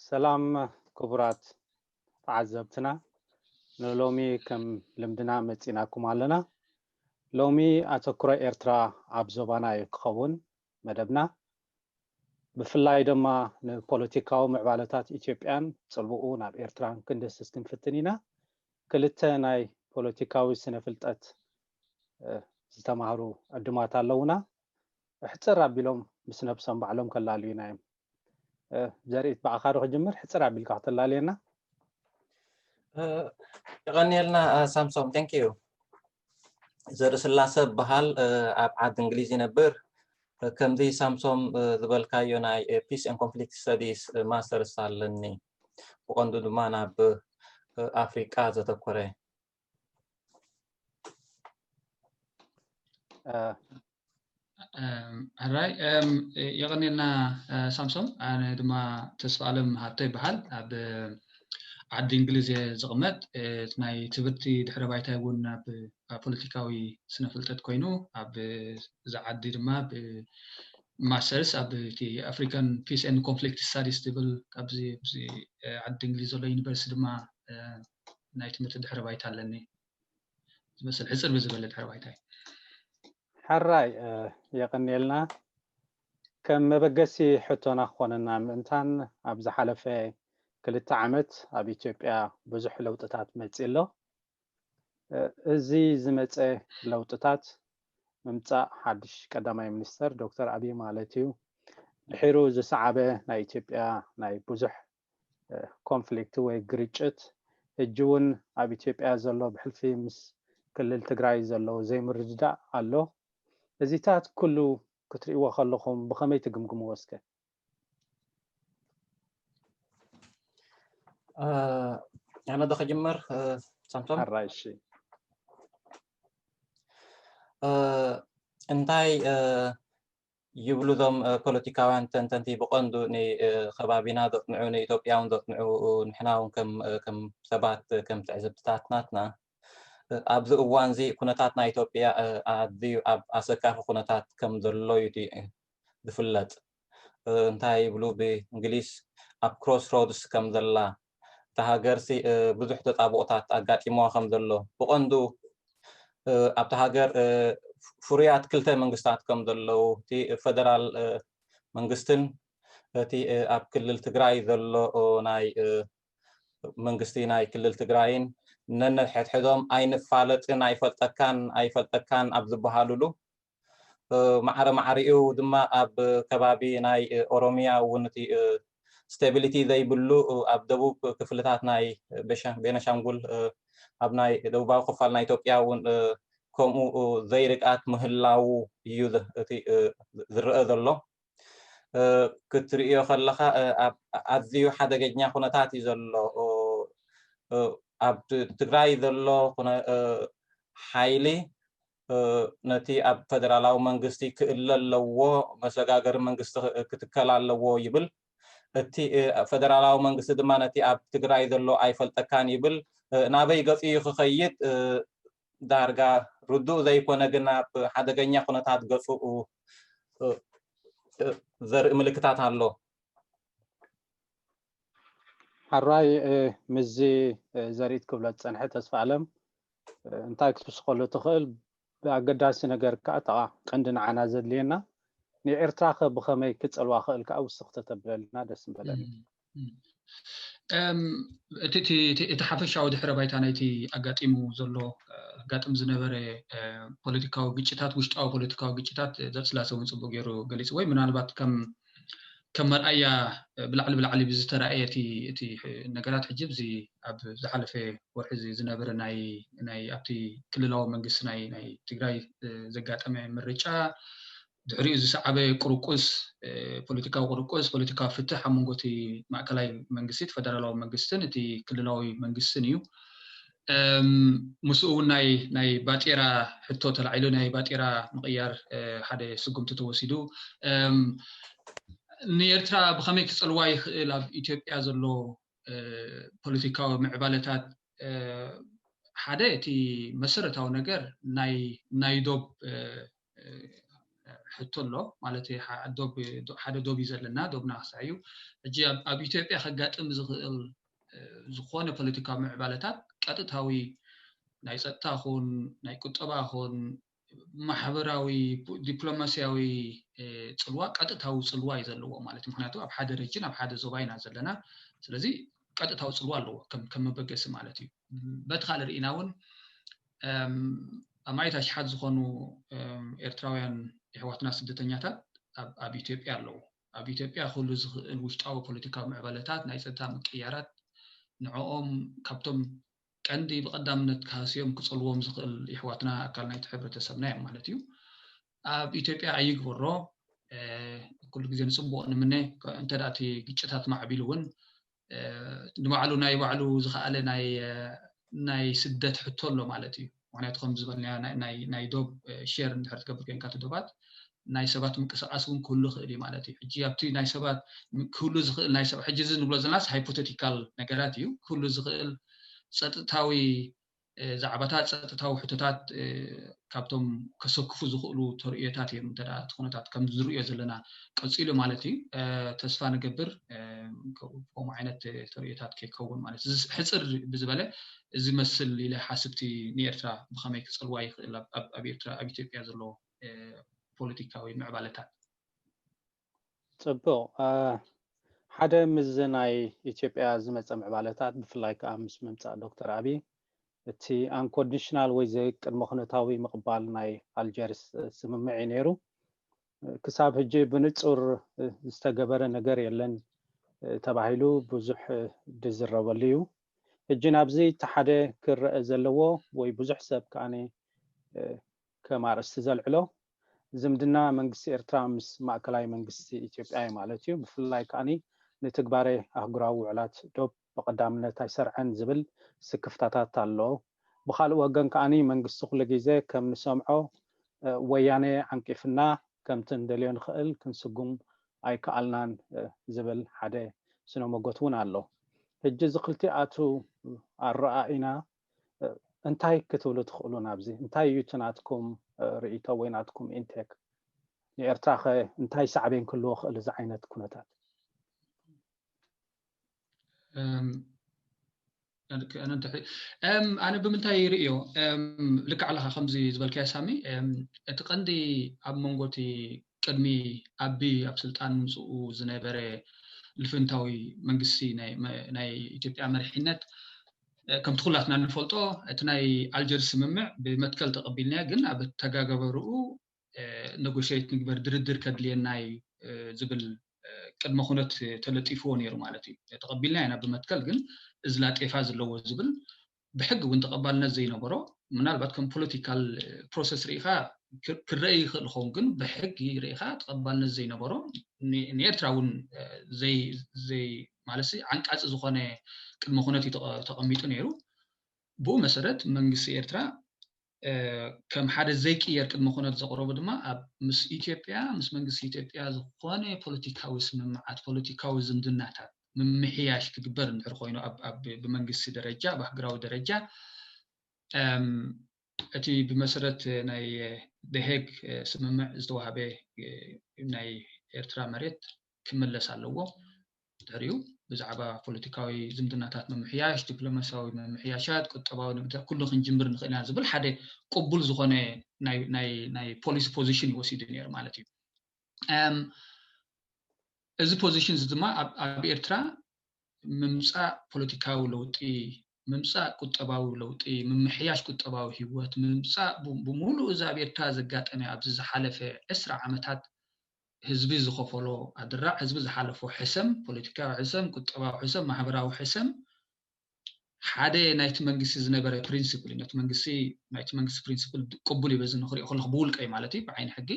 ሰላም ክቡራት ተዓዘብትና፣ ንሎሚ ከም ልምድና መጺናኩም ኣለና። ሎሚ ኣተኩሮ ኤርትራ ኣብ ዞባና እዩ ክኸውን መደብና። ብፍላይ ድማ ንፖለቲካዊ ምዕባለታት ኢትዮጵያን ጽልውኡ ናብ ኤርትራን ክንድህስስ ክንፍትን ኢና። ክልተ ናይ ፖለቲካዊ ስነ ፍልጠት ዝተማህሩ ዕዱማት ኣለውና። ሕጽር ኣቢሎም ምስ ነብሶም ባዕሎም ከላልዩና እዮም። ዘርኢት፣ ብኣኻ ዶ ክጅምር? ሕጽር ኣቢልካ ክተላልየና። የቐንየልና ሳምሶም። Thank you። ዘርኢ ስላሰ በሃል፣ ኣብ ዓዲ እንግሊዝ ይነብር። ከምዚ ሳምሶም ዝበልካዮ ናይ Peace and Conflict Studies ማስተርስ ኣለኒ፣ ብቐንዱ ድማ ናብ ኣፍሪቃ ዘተኮረ። ሕራይ፣ የቐንየልና ሳምሶም። ኣነ ድማ ተስፋ ኣለም ሃብተ ይበሃል። ኣብ ዓዲ እንግሊዝ እየ ዝቕመጥ። ናይ ትምህርቲ ድሕረ ባይታይ እውን ኣብ ፖለቲካዊ ስነ ፍልጠት ኮይኑ፣ ኣብዚ ዓዲ ድማ ማስተርስ ኣብ African Peace and Conflict Studies ዝብል ኣብዚ ዓዲ እንግሊዝ ዘሎ ዩኒቨርሲቲ ድማ ናይ ትምህርቲ ድሕረ ባይታ ኣለኒ። ዝመስል ሕጽር ብዝበለ ድሕረ ባይታ እዩ። ሕራይ፣ የቐንየልና። ከም መበገሲ ሕቶና ክኾነና ምእንታን፣ ኣብ ዝሓለፈ ክልተ ዓመት ኣብ ኢትዮጵያ ብዙሕ ለውጥታት መጺ ኣሎ። እዚ ዝመጸ ለውጥታት፣ ምምጻእ ሓድሽ ቀዳማይ ሚኒስተር ዶክተር ኣብይ ማለት እዩ፣ ድሒሩ ዝሰዓበ ናይ ኢትዮጵያ ናይ ብዙሕ ኮንፍሊክት ወይ ግርጭት፣ ሕጂ እውን ኣብ ኢትዮጵያ ዘሎ ብሕልፊ ምስ ክልል ትግራይ ዘሎ ዘይምርድዳእ ኣሎ። እዚታት ኩሉ ክትርእይዎ ከለኹም ብኸመይ ትግምግምዎ እስከ? ኣነ ዶ ክጅምር ሳምሶም? ሕራይ፣ እሺ። እንታይ ይብሉ እዞም ፖለቲካውያን ተንተንቲ፣ ብቐንዱ ንከባቢና ዘጽንዑ፣ ንኢትዮጵያ እውን ዘጽንዑ፣ ንሕና እውን ከም ሰባት፣ ከም ትዕዝብትታት ናትና፣ ኣብዚ እዋን እዚ ኩነታት ናይ ኢትዮጵያ ኣዝዩ ኣብ ኣሰካፊ ኩነታት ከም ዘሎ እዩ ዝፍለጥ። እንታይ ይብሉ ብእንግሊዝ፣ ኣብ ክሮስ ሮድስ ከም ዘላ፣ እታ ሃገርሲ ብዙሕ ተጣብኦታት ኣጋጢምዋ ከም ዘሎ፣ ብቐንዱ ኣብታ ሃገር ፍሩያት ክልተ መንግስታት ከም ዘለዉ፣ እቲ ፈደራል መንግስትን እቲ ኣብ ክልል ትግራይ ዘሎ ናይ መንግስቲ ናይ ክልል ትግራይን ነንሕድሕዶም ኣይንፋለጥን፣ ኣይፈልጠካን ኣይፈልጠካን ኣብ ዝበሃሉሉ፣ ማዕረ ማዕሪኡ ድማ ኣብ ከባቢ ናይ ኦሮሚያ እውን እቲ ስቴቢሊቲ ዘይብሉ፣ ኣብ ደቡብ ክፍልታት ናይ ቤነሻንጉል፣ ኣብ ናይ ደቡባዊ ክፋል ናይ ኢትዮጵያ እውን ከምኡ ዘይርግኣት ምህላዉ እዩ እቲ ዝረአ ዘሎ። ክትርእዮ ከለኻ ኣዝዩ ሓደገኛ ኩነታት እዩ ዘሎ። ኣብ ትግራይ ዘሎ ሓይሊ ነቲ ኣብ ፈደራላዊ መንግስቲ ክእለ ኣለዎ፣ መሰጋገሪ መንግስቲ ክትከል ኣለዎ ይብል። እቲ ፈደራላዊ መንግስቲ ድማ ነቲ ኣብ ትግራይ ዘሎ ኣይፈልጠካን ይብል። ናበይ ገጹ እዩ ክኸይድ? ዳርጋ ርዱእ ዘይኮነ፣ ግን ኣብ ሓደገኛ ኩነታት ገጹ ዘርኢ ምልክታት ኣሎ። ሕራይ፣ ምስዚ ዘርኢት ክብሎ ዝጸንሐ ተስፋ ኣለም እንታይ ክትውስኸሉ ትኽእል? ብኣገዳሲ ነገር ከኣ፣ እታ ቀንዲ ንዓና ዘድልየና፣ ንኤርትራ ከ ብኸመይ ክጸልዋ ክእል ከኣ ውስኽ ተተብለልና ደስ ምበለኒ። እቲ ሓፈሻዊ ድሕረ ባይታ ናይቲ ኣጋጢሙ ዘሎ፣ ኣጋጥም ዝነበረ ፖለቲካዊ ግጭታት፣ ውሽጣዊ ፖለቲካዊ ግጭታት፣ ዘርእስላሰ እውን ጽቡቅ ገይሩ ገሊጽዎ እዩ። ምናልባት ከም ከም መርኣያ ብላዕሊ ብላዕሊ ብዝተራእየ እቲ እቲ ነገራት፣ ሕጂ ኣብዚ ኣብ ዝሓለፈ ወርሒ እዚ ዝነበረ ናይ ናይ ኣብቲ ክልላዊ መንግስቲ ናይ ናይ ትግራይ ዘጋጠመ ምርጫ፣ ድሕሪኡ ዝሰዓበ ቁርቁስ፣ ፖለቲካዊ ቁርቁስ፣ ፖለቲካዊ ፍትሕ ኣብ መንጎ እቲ ማእከላይ መንግስቲ፣ እቲ ፈደራላዊ መንግስትን እቲ ክልላዊ መንግስትን እዩ። ምስኡ እውን ናይ ናይ ባጤራ ሕቶ ተላዒሉ፣ ናይ ባጤራ ምቕያር ሓደ ስጉምቲ ተወሲዱ። ንኤርትራ ብኸመይ ክጸልዋ ይኽእል? ኣብ ኢትዮጵያ ዘሎ ፖለቲካዊ ምዕባለታት፣ ሓደ እቲ መሰረታዊ ነገር ናይ ናይ ዶብ ሕቶ ኣሎ ማለት ሓደ ዶብ እዩ ዘለና፣ ዶብና ክሳዕ እዩ። ሕጂ ኣብ ኢትዮጵያ ከጋጥም ዝኽእል ዝኾነ ፖለቲካዊ ምዕባለታት ቀጥታዊ ናይ ጸጥታ ኹን ናይ ቁጠባ ኹን ማሕበራዊ ዲፕሎማሲያዊ ጽልዋ ቀጥታዊ ጽልዋ እዩ ዘለዎ ማለት እዩ። ምክንያቱ ኣብ ሓደ ረጅን ኣብ ሓደ ዞባ ኢና ዘለና። ስለዚ ቀጥታዊ ጽልዋ ኣለዎ ከም መበገሲ ማለት እዩ። በቲ ካልእ ርኢና እውን ኣማኢት ኣሽሓት ዝኾኑ ኤርትራውያን የሕዋትና ስደተኛታት ኣብ ኢትዮጵያ ኣለዉ። ኣብ ኢትዮጵያ ክህሉ ዝኽእል ውሽጣዊ ፖለቲካዊ ምዕባለታት፣ ናይ ጸጥታ ምቅያራት ንዕኦም ካብቶም ቀንዲ ብቐዳምነት ክሃስዮም ክጸልዎም ዝኽእል የሕዋትና ኣካል ናይቲ ሕብረተሰብና እዮም ማለት እዩ። ኣብ ኢትዮጵያ ኣይግበሮ ኩሉ ግዜ ንጽቡቕ ንምነ እንተ እቲ ግጭታት ማዕቢሉ እውን ንባዕሉ ናይ ባዕሉ ዝኸኣለ ናይ ስደት ሕቶ ኣሎ ማለት እዩ። ምክንያቱ ከም ዝበልና ናይ ዶብ ሼር እንድሕር ትገብር ኮይንካ ዶባት ናይ ሰባት ምንቅስቃስ እውን ክህሉ ይኽእል እዩ ማለት እዩ። ሕጂ ኣብቲ ናይ ሰባት ክህሉ ዝኽእል ናይ ሰብ ሕጂ እዚ ንብሎ ዘለናስ ሃይፖቴቲካል ነገራት እዩ። ክህሉ ዝኽእል ጸጥታዊ ዛዕባታት ጸጥታዊ ሕቶታት ካብቶም ከሰክፉ ዝኽእሉ ተርእዮታት እዮም። እንተ እቲ ኩነታት ከም ዝርእዮ ዘለና ቀጺሉ ማለት እዩ። ተስፋ ንገብር ከምኡ ዓይነት ተርእዮታት ከይከውን ማለት እዩ። ሕፅር ብዝበለ እዚ መስል ኢለ ሓስብቲ ንኤርትራ ብኸመይ ክጸልዋ ይኽእል ኣብ ኤርትራ ኣብ ኢትዮጵያ ዘሎ ፖለቲካዊ ምዕባለታት። ጽቡቕ። ሓደ ምስዚ ናይ ኢትዮጵያ ዝመጸ ምዕባለታት ብፍላይ ከኣ ምስ ምምጻእ ዶክተር ኣብይ እቲ ኣንኮንዲሽናል ወይ ዘይቅድመ ኩነታዊ ምቕባል ናይ ኣልጀርስ ስምምዕ እዩ ነይሩ። ክሳብ ሕጂ ብንጹር ዝተገበረ ነገር የለን ተባሂሉ ብዙሕ ዝዝረበሉ እዩ። ሕጂ ናብዚ እቲ ሓደ ክረአ ዘለዎ ወይ ብዙሕ ሰብ ከኣ ከም ኣርእስቲ ዘልዕሎ ዝምድና መንግስቲ ኤርትራ ምስ ማእከላይ መንግስቲ ኢትዮጵያ እዩ ማለት እዩ። ብፍላይ ከኣ ንትግባረ ኣህጉራዊ ውዕላት ዶብ ብቐዳምነት ኣይሰርዐን ዝብል ስክፍታታት ኣሎ። ብኻልእ ወገን ከኣ መንግስቲ ኩሉ ግዜ ከም ንሰምዖ ወያነ ዓንቂፍና ከምቲ ንደልዮ ንኽእል ክንስጉም ኣይከኣልናን ዝብል ሓደ ስነ መጎት እውን ኣሎ። ሕጂ እዚ ክልቲኣቱ ኣረኣኢና እንታይ ክትብሉ ትኽእሉ ናብዚ? እንታይ እዩ እቲ ናትኩም ርእይቶ ወይ ናትኩም ኢንቴክ? ንኤርትራ ኸ እንታይ ሳዕቤን ክህልዎ ክእል እዚ ዓይነት ኩነታት? ኣነ ብምንታይ ይርእዮ? ልክዕ ኣለኻ፣ ከምዚ ዝበልካዮ ሳሚ፣ እቲ ቀንዲ ኣብ መንጎ እቲ ቅድሚ ኣቢ ኣብ ስልጣን ምምፅኡ ዝነበረ ልፍንታዊ መንግስቲ ናይ ኢትዮጵያ መሪሕነት ከምቲ ኩላትና ንፈልጦ እቲ ናይ ኣልጀርስ ስምምዕ ብመትከል ተቐቢልናዮ፣ ግን ኣብ ተጋገበርኡ ነጎሽየት ንግበር፣ ድርድር ከድልየና እዩ ዝብል ቅድመ ኩነት ተለጢፍዎ ነይሩ ማለት እዩ። ተቐቢልና ኢና ብመትከል፣ ግን እዚ ላጤፋ ዘለዎ ዝብል ብሕጊ እውን ተቐባልነት ዘይነበሮ፣ ምናልባት ከም ፖለቲካል ፕሮሰስ ርኢኻ ክረአ ይኽእል ይኸውን፣ ግን ብሕጊ ርኢኻ ተቐባልነት ዘይነበሮ ንኤርትራ እውን ማለት ዓንቃፂ ዝኾነ ቅድመ ኩነት እዩ ተቐሚጡ ነይሩ። ብኡ መሰረት መንግስቲ ኤርትራ ከም ሓደ ዘይቅየር ቅድመ ኩነት ዘቕረቡ ድማ ኣብ ምስ ኢትዮጵያ ምስ መንግስቲ ኢትዮጵያ ዝኾነ ፖለቲካዊ ስምምዓት ፖለቲካዊ ዝምድናታት ምምሕያሽ ክግበር እንድሕር ኮይኑ ብመንግስቲ ደረጃ ብኣህጉራዊ ደረጃ እቲ ብመሰረት ናይ ደሄግ ስምምዕ ዝተዋህበ ናይ ኤርትራ መሬት ክምለስ ኣለዎ። ድሕሪኡ ብዛዕባ ፖለቲካዊ ዝምድናታት ምምሕያሽ፣ ዲፕሎማሲያዊ ምምሕያሻት፣ ቁጠባዊ ንምድር ኩሉ ክንጅምር ንኽእል ኢና ዝብል ሓደ ቅቡል ዝኾነ ናይ ፖሊሲ ፖዚሽን ይወሲዱ ነይሩ ማለት እዩ። እዚ ፖዚሽን እዚ ድማ ኣብ ኤርትራ ምምፃእ ፖለቲካዊ ለውጢ፣ ምምፃእ ቁጠባዊ ለውጢ፣ ምምሕያሽ ቁጠባዊ ህይወት፣ ምምፃእ ብሙሉእ እዚ ኣብ ኤርትራ ዘጋጠመ ኣብዚ ዝሓለፈ ዕስራ ዓመታት ህዝቢ ዝኸፈሎ ኣድራዕ፣ ህዝቢ ዝሓለፎ ሕሰም፣ ፖለቲካዊ ሕሰም፣ ቁጠባዊ ሕሰም፣ ማሕበራዊ ሕሰም ሓደ ናይቲ መንግስቲ ዝነበረ ፕሪንስፕል እዩ። ነቲ መንግስቲ ናይቲ መንግስቲ ፕሪንስፕል ቅቡል እዩ። በዚ ንክሪኦ ከለኹ ብውልቀይ ማለት እዩ፣ ብዓይኒ ሕጊ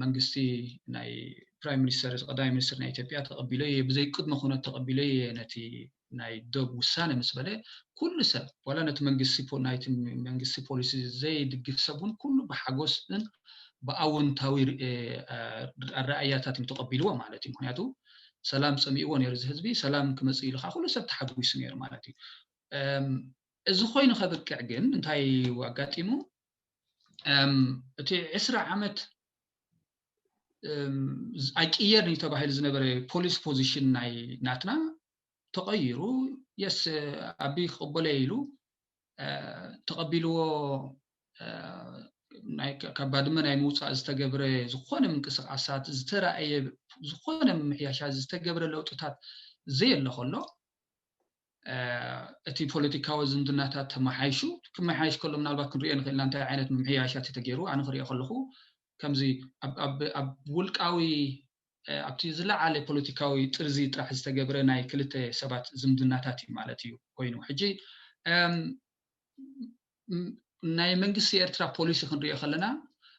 መንግስቲ ናይ ፕራይም ሚኒስተር ቀዳማይ ሚኒስትር ናይ ኢትዮጵያ ተቐቢሎ እየ፣ ብዘይ ቅድመ ኩነት ተቐቢሎ እየ ነቲ ናይ ዶብ ውሳነ ምስ በለ ኩሉ ሰብ ዋላ ነቲ መንግስቲ ናይቲ መንግስቲ ፖሊሲ ዘይድግፍ ሰብ እውን ኩሉ ብሓጎስን ብኣወንታዊ ኣረኣያታት እዩ ተቐቢልዎ ማለት እዩ። ምክንያቱ ሰላም ፀሚእዎ ነይሩ እዚ ህዝቢ፣ ሰላም ክመፅእ ኢሉ ከዓ ኩሉ ሰብ ተሓጒሱ ነይሩ ማለት እዩ። እዚ ኮይኑ ከብቅዕ ግን እንታይ ኣጋጢሙ? እቲ ዕስራ ዓመት ኣይቅየር እዩ ተባሂሉ ዝነበረ ፖሊሲ ፖዚሽን ናይ ናትና ተቐይሩ፣ የስ ኣቢ ክቕበሎ ኢሉ ተቐቢልዎ። ካብ ባድመ ናይ ምውፃእ ዝተገብረ ዝኾነ ምንቅስቃሳት፣ ዝተረኣየ ዝኾነ ምምሕያሻት፣ ዝተገብረ ለውጥታት ዘየለ ከሎ፣ እቲ ፖለቲካዊ ዝምድናታት ተመሓይሹ። ክመሓየሽ ከሎ ምናልባት ክንሪኦ ንኽእል ኢና እንታይ ዓይነት ምምሕያሻት እዩ ተገይሩ። ኣነ ክሪኦ ከለኹ ከምዚ ኣብ ውልቃዊ ኣብቲ ዝለዓለ ፖለቲካዊ ጥርዚ ጥራሕ ዝተገብረ ናይ ክልተ ሰባት ዝምድናታት እዩ ማለት እዩ ኮይኑ። ሕጂ ናይ መንግስቲ ኤርትራ ፖሊሲ ክንሪኦ ከለና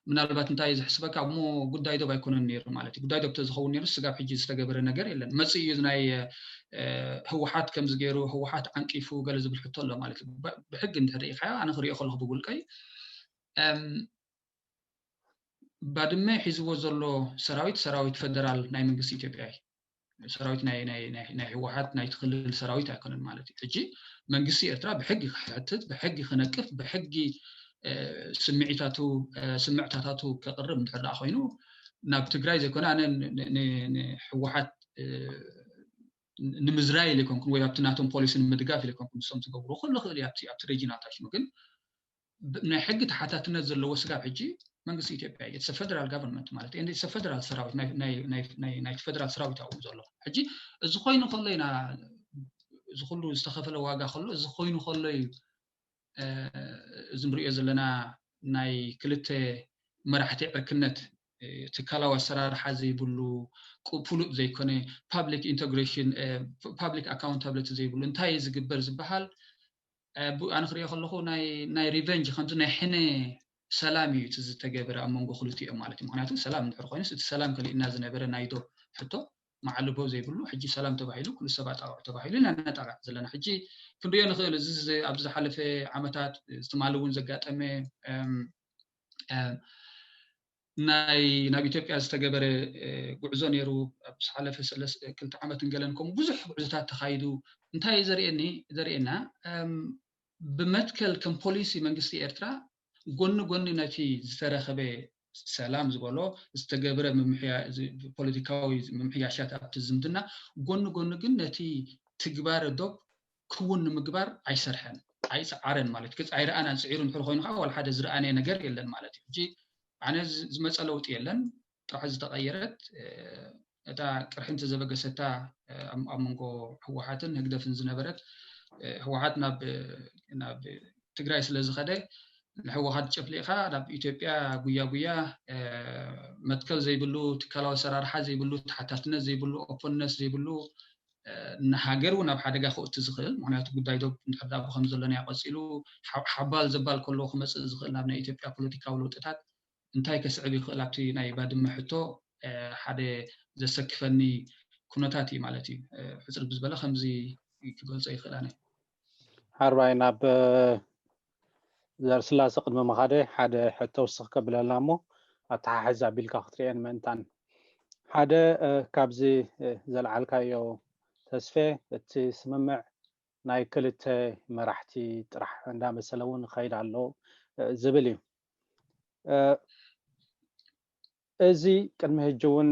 ምናልባት እንታይ እዩ ዝሕስበካ እሞ ጉዳይ ዶብ ኣይኮነን ነይሩ ማለት እዩ። ጉዳይ ዶብ ተዝኸውን ነይሩ ስጋብ ሕጂ ዝተገበረ ነገር የለን። መፅእ እዩ ናይ ህወሓት ከምዚ ገይሩ ህወሓት ዓንቂፉ ገለ ዝብል ሕቶ ኣሎ ማለት እዩ። ብሕጊ እንድሕር ኢኻዮ ኣነ ክሪኦ ከለኹ ብውልቀይ ባድመ ሒዝዎ ዘሎ ሰራዊት ሰራዊት ፈደራል ናይ መንግስቲ ኢትዮጵያ እዩ። ሰራዊት ናይ ህወሓት ናይቲ ክልል ሰራዊት ኣይኮነን ማለት እዩ። ሕጂ መንግስቲ ኤርትራ ብሕጊ ክሕትት፣ ብሕጊ ክነቅፍ፣ ብሕጊ ስምዒታቱ ስምዕታታቱ ከቕርብ እንድሕር ደኣ ኮይኑ ናብ ትግራይ ዘይኮነ ኣነ ንህወሓት ንምዝራይ ኢለ ኮንኩን ወይ ኣብቲ ናቶም ፖሊሲ ንምድጋፍ ኢለ ኮንኩን ንሶም ዝገብሩ ኩሉ ክእል ኣብቲ ሬጂናል ታሽሙ ግን ናይ ሕጊ ተሓታትነት ዘለዎ ስጋብ ሕጂ መንግስቲ ኢትዮጵያ እዩ። ፈደራል ጋቨርንመንት ማለት ፈደራል ሰራዊት ናይቲ ፈደራል ሰራዊት ኣብኡ ዘሎ። ሕጂ እዚ ኮይኑ ከሎ ኢና እዚ ኩሉ ዝተኸፈለ ዋጋ ከሎ እዚ ኮይኑ ከሎ እዩ እዚ ንሪኦ ዘለና ናይ ክልተ መራሕቲ ዕርክነት ትካላዊ ኣሰራርሓ ዘይብሉ ፍሉጥ ዘይኮነ ፓብሊክ ኢንተግሬሽን ፓብሊክ ኣካውንታብሊቲ ዘይብሉ እንታይ ዝግበር ዝበሃል ኣነ ክሪኦ ከለኹ ናይ ሪቨንጅ ከምዚ ናይ ሕነ ሰላም እዩ እቲ ዝተገበረ ኣብ መንጎ ክልቲኦም ማለት እዩ። ምክንያቱ ሰላም እንድሕር ኮይኑስ እቲ ሰላም ከሊእና ዝነበረ ናይ ዶብ ሕቶ ማዕልቦ ዘይብሉ ሕጂ ሰላም ተባሂሉ ኩሉ ሰብ ኣጣቕዑ ተባሂሉ ኢና ነጣቕዕ ዘለና። ሕጂ ክንሪኦ ንኽእል እዚ ኣብዚ ዝሓለፈ ዓመታት ትማሊ እውን ዘጋጠመ ናይ ናብ ኢትዮጵያ ዝተገበረ ጉዕዞ ነይሩ። ኣብ ዝሓለፈ ክልተ ዓመትን ገለን ከምኡ ብዙሕ ጉዕዞታት ተኻይዱ። እንታይ እዩ ዘርእየኒ ዘርእየና ብመትከል ከም ፖሊሲ መንግስቲ ኤርትራ ጎኒ ጎኒ ነቲ ዝተረኸበ ሰላም ዝበሎ ዝተገብረ ፖለቲካዊ ምምሕያሻት ኣብቲ ዝምድና ጎኒ ጎኒ ግን ነቲ ትግባረ ዶብ ክውን ንምግባር ኣይሰርሐን ኣይፀዓረን ማለት እዩ። ኣይረኣናን ፅዒሩ እንድሕር ኮይኑ ከዓ ዋላ ሓደ ዝረኣነ ነገር የለን ማለት እዩ። ሕጂ ኣነ ዝመፀ ለውጢ የለን። ጥራሕ ዝተቐየረት እታ ቅርሕንቲ ዘበገሰታ ኣብ መንጎ ህወሓትን ህግደፍን ዝነበረት ህወሓት ናብ ትግራይ ስለ ዝኸደ ንህወሓት ጨፍሊቕካ ናብ ኢትዮጵያ ጉያ ጉያ መትከል ዘይብሉ ትካላዊ ኣሰራርሓ ዘይብሉ ተሓታትነት ዘይብሉ ኦፖንነስ ዘይብሉ ንሃገር እውን ኣብ ሓደጋ ከእቱ ዝኽእል ምክንያቱ ጉዳይ ዶብ እንድሕር ዳ ብከም ዘሎና ቀፂሉ ሓባል ዘባል ከሎ ክመፅእ ዝኽእል ናብ ናይ ኢትዮጵያ ፖለቲካዊ ለውጥታት እንታይ ከስዕብ ይኽእል ኣብቲ ናይ ባድመ ሕቶ ሓደ ዘሰክፈኒ ኩነታት እዩ ማለት እዩ። ሕፅር ብዝበለ ከምዚ ክገልፆ ይኽእል ኣነ። ሓርባይ ናብ ዘርስላሰ ቅድሚ ምኻደ ሓደ ሕቶ ውስኽ ከብለልና እሞ ኣተሓሕዝ ኣቢልካ ክትርእየን ምእንታን ሓደ ካብዚ ዘልዓልካዮ ተስፌ እቲ ስምምዕ ናይ ክልተ መራሕቲ ጥራሕ እንዳመሰለ እውን ይኸይድ ኣሎ ዝብል እዩ። እዚ ቅድሚ ሕጂ እውን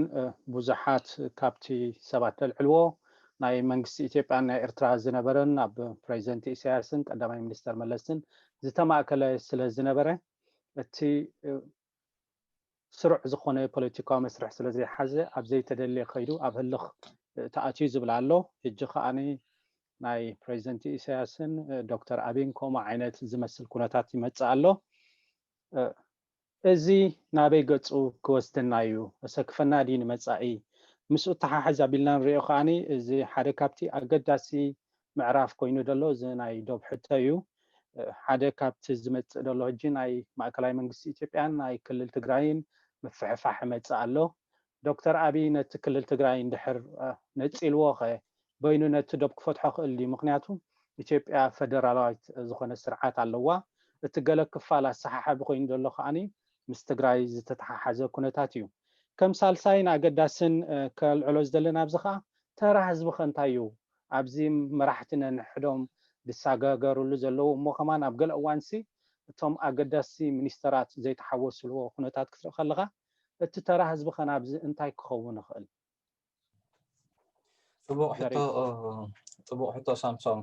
ብዙሓት ካብቲ ሰባት ዘልዕልዎ ናይ መንግስቲ ኢትዮጵያን ናይ ኤርትራ ዝነበረን ኣብ ፕሬዚደንት ኢሳያስን ቀዳማይ ሚኒስተር መለስን ዝተማእከለ ስለ ዝነበረ እቲ ስሩዕ ዝኾነ ፖለቲካዊ መስርሕ ስለ ዘይሓዘ ኣብ ዘይተደልየ ከይዱ ኣብ ህልኽ ተኣትዩ ዝብል ኣሎ። ሕጂ ከኣ ናይ ፕሬዚደንት ኢሳያስን ዶክተር ኣቢን ከምኡ ዓይነት ዝመስል ኩነታት ይመጽእ ኣሎ። እዚ ናበይ ገጹ ክወስደና እዩ? ዘሰክፈና ድዩ ንመጻኢ? ምስኡ ተሓሕዝ ኣቢልና ንሪኦ ከኣ እዚ ሓደ ካብቲ ኣገዳሲ ምዕራፍ ኮይኑ ዘሎ እዚ ናይ ዶብ ሕቶ እዩ። ሓደ ካብቲ ዝመጽእ ዘሎ ሕጂ ናይ ማእከላይ መንግስቲ ኢትዮጵያን ናይ ክልል ትግራይን ምፍሕፋሕ ይመጽእ ኣሎ። ዶክተር ኣብይ ነቲ ክልል ትግራይ እንድሕር ነጺልዎ ኸ በይኑ ነቲ ዶብ ክፈትሖ ክእል ድዩ? ምክንያቱ ኢትዮጵያ ፈደራላዊት ዝኾነ ስርዓት ኣለዋ። እቲ ገለ ክፋል ኣሰሓሓቢ ኮይኑ ዘሎ ከኣ ምስ ትግራይ ዝተተሓሓዘ ኩነታት እዩ። ከም ሳልሳይን ኣገዳስን ከልዕሎ ዝደሊ ናብዚ ከኣ ተራ ህዝቢ ከ እንታይ እዩ? ኣብዚ መራሕቲ ነንሕዶም ዝሳጋገርሉ ዘለዉ እሞ ከማን ኣብ ገለ እዋንሲ እቶም ኣገዳሲ ሚኒስተራት ዘይተሓወስልዎ ኩነታት ክትርኢ ከለኻ እቲ ተራ ህዝቢ ከ ናብዚ እንታይ ክኸውን ይኽእል? ጽቡቕ ሕቶ። ጽቡቕ ሕቶ ሳምሶም።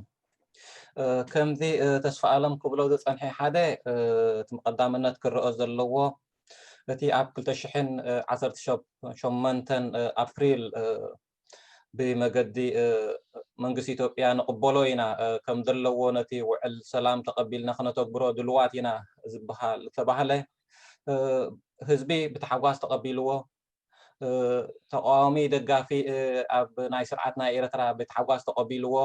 ከምዚ ተስፋ ኣለም ክብሎ ዝጸንሐ ሓደ እቲ ቀዳምነት ክረኦ ዘለዎ እቲ ኣብ ክልተ ሽሕን ዓሰርተ ሸሞንተን ኣፕሪል ብመገዲ መንግስቲ ኢትዮጵያ ንቕበሎ ኢና ከም ዘለዎ ነቲ ውዕል ሰላም ተቐቢልና ክነተግብሮ ድልዋት ኢና ዝበሃል ዝተባህለ ህዝቢ ብተሓጓስ ተቐቢልዎ። ተቃዋሚ ደጋፊ ኣብ ናይ ስርዓት ናይ ኤርትራ ብተሓጓስ ተቐቢልዎ።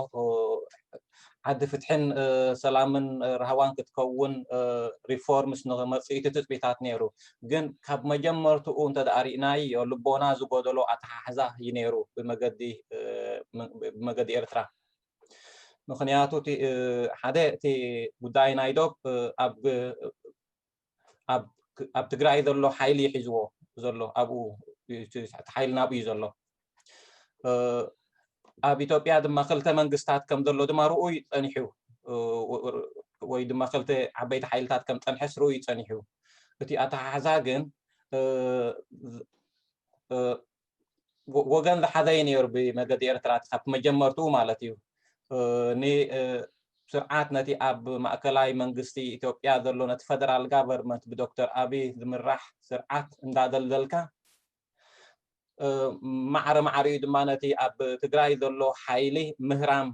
ዓዲ ፍትሕን ሰላምን ራህዋን ክትከውን ሪፎርምስ ንመጽኢቲ ትጽቢታት ነይሩ። ግን ካብ መጀመርትኡ እንተ ደኣ ርኢናዮ ልቦና ዝጎደሎ ኣተሓሕዛ እዩ ነይሩ ብመገዲ ብመገዲ ኤርትራ። ምክንያቱ ሓደ እቲ ጉዳይ ናይ ዶብ ኣብ ኣብ ትግራይ ዘሎ ሓይሊ ሒዝዎ ዘሎ ኣብኡ ሓይሊ ናብኡ እዩ ዘሎ። ኣብ ኢትዮጵያ ድማ ክልተ መንግስታት ከም ዘሎ ድማ ርኡይ ጸኒሑ ወይ ድማ ክልተ ዓበይቲ ሓይልታት ከም ጸንሐስ ርኡይ ጸኒሑ። እቲ ኣተሓሕዛ ግን ወገን ዝሓዘ እዩ ነይሩ ብመገዲ ኤርትራ ካብ መጀመርትኡ ማለት እዩ። ስርዓት ነቲ ኣብ ማእከላይ መንግስቲ ኢትዮጵያ ዘሎ ነቲ ፈደራል ጋቨርመንት ብዶክተር ኣብይ ዝምራሕ ስርዓት እንዳደልደልካ ማዕረ ማዕሪኡ ድማ ነቲ ኣብ ትግራይ ዘሎ ሓይሊ ምህራም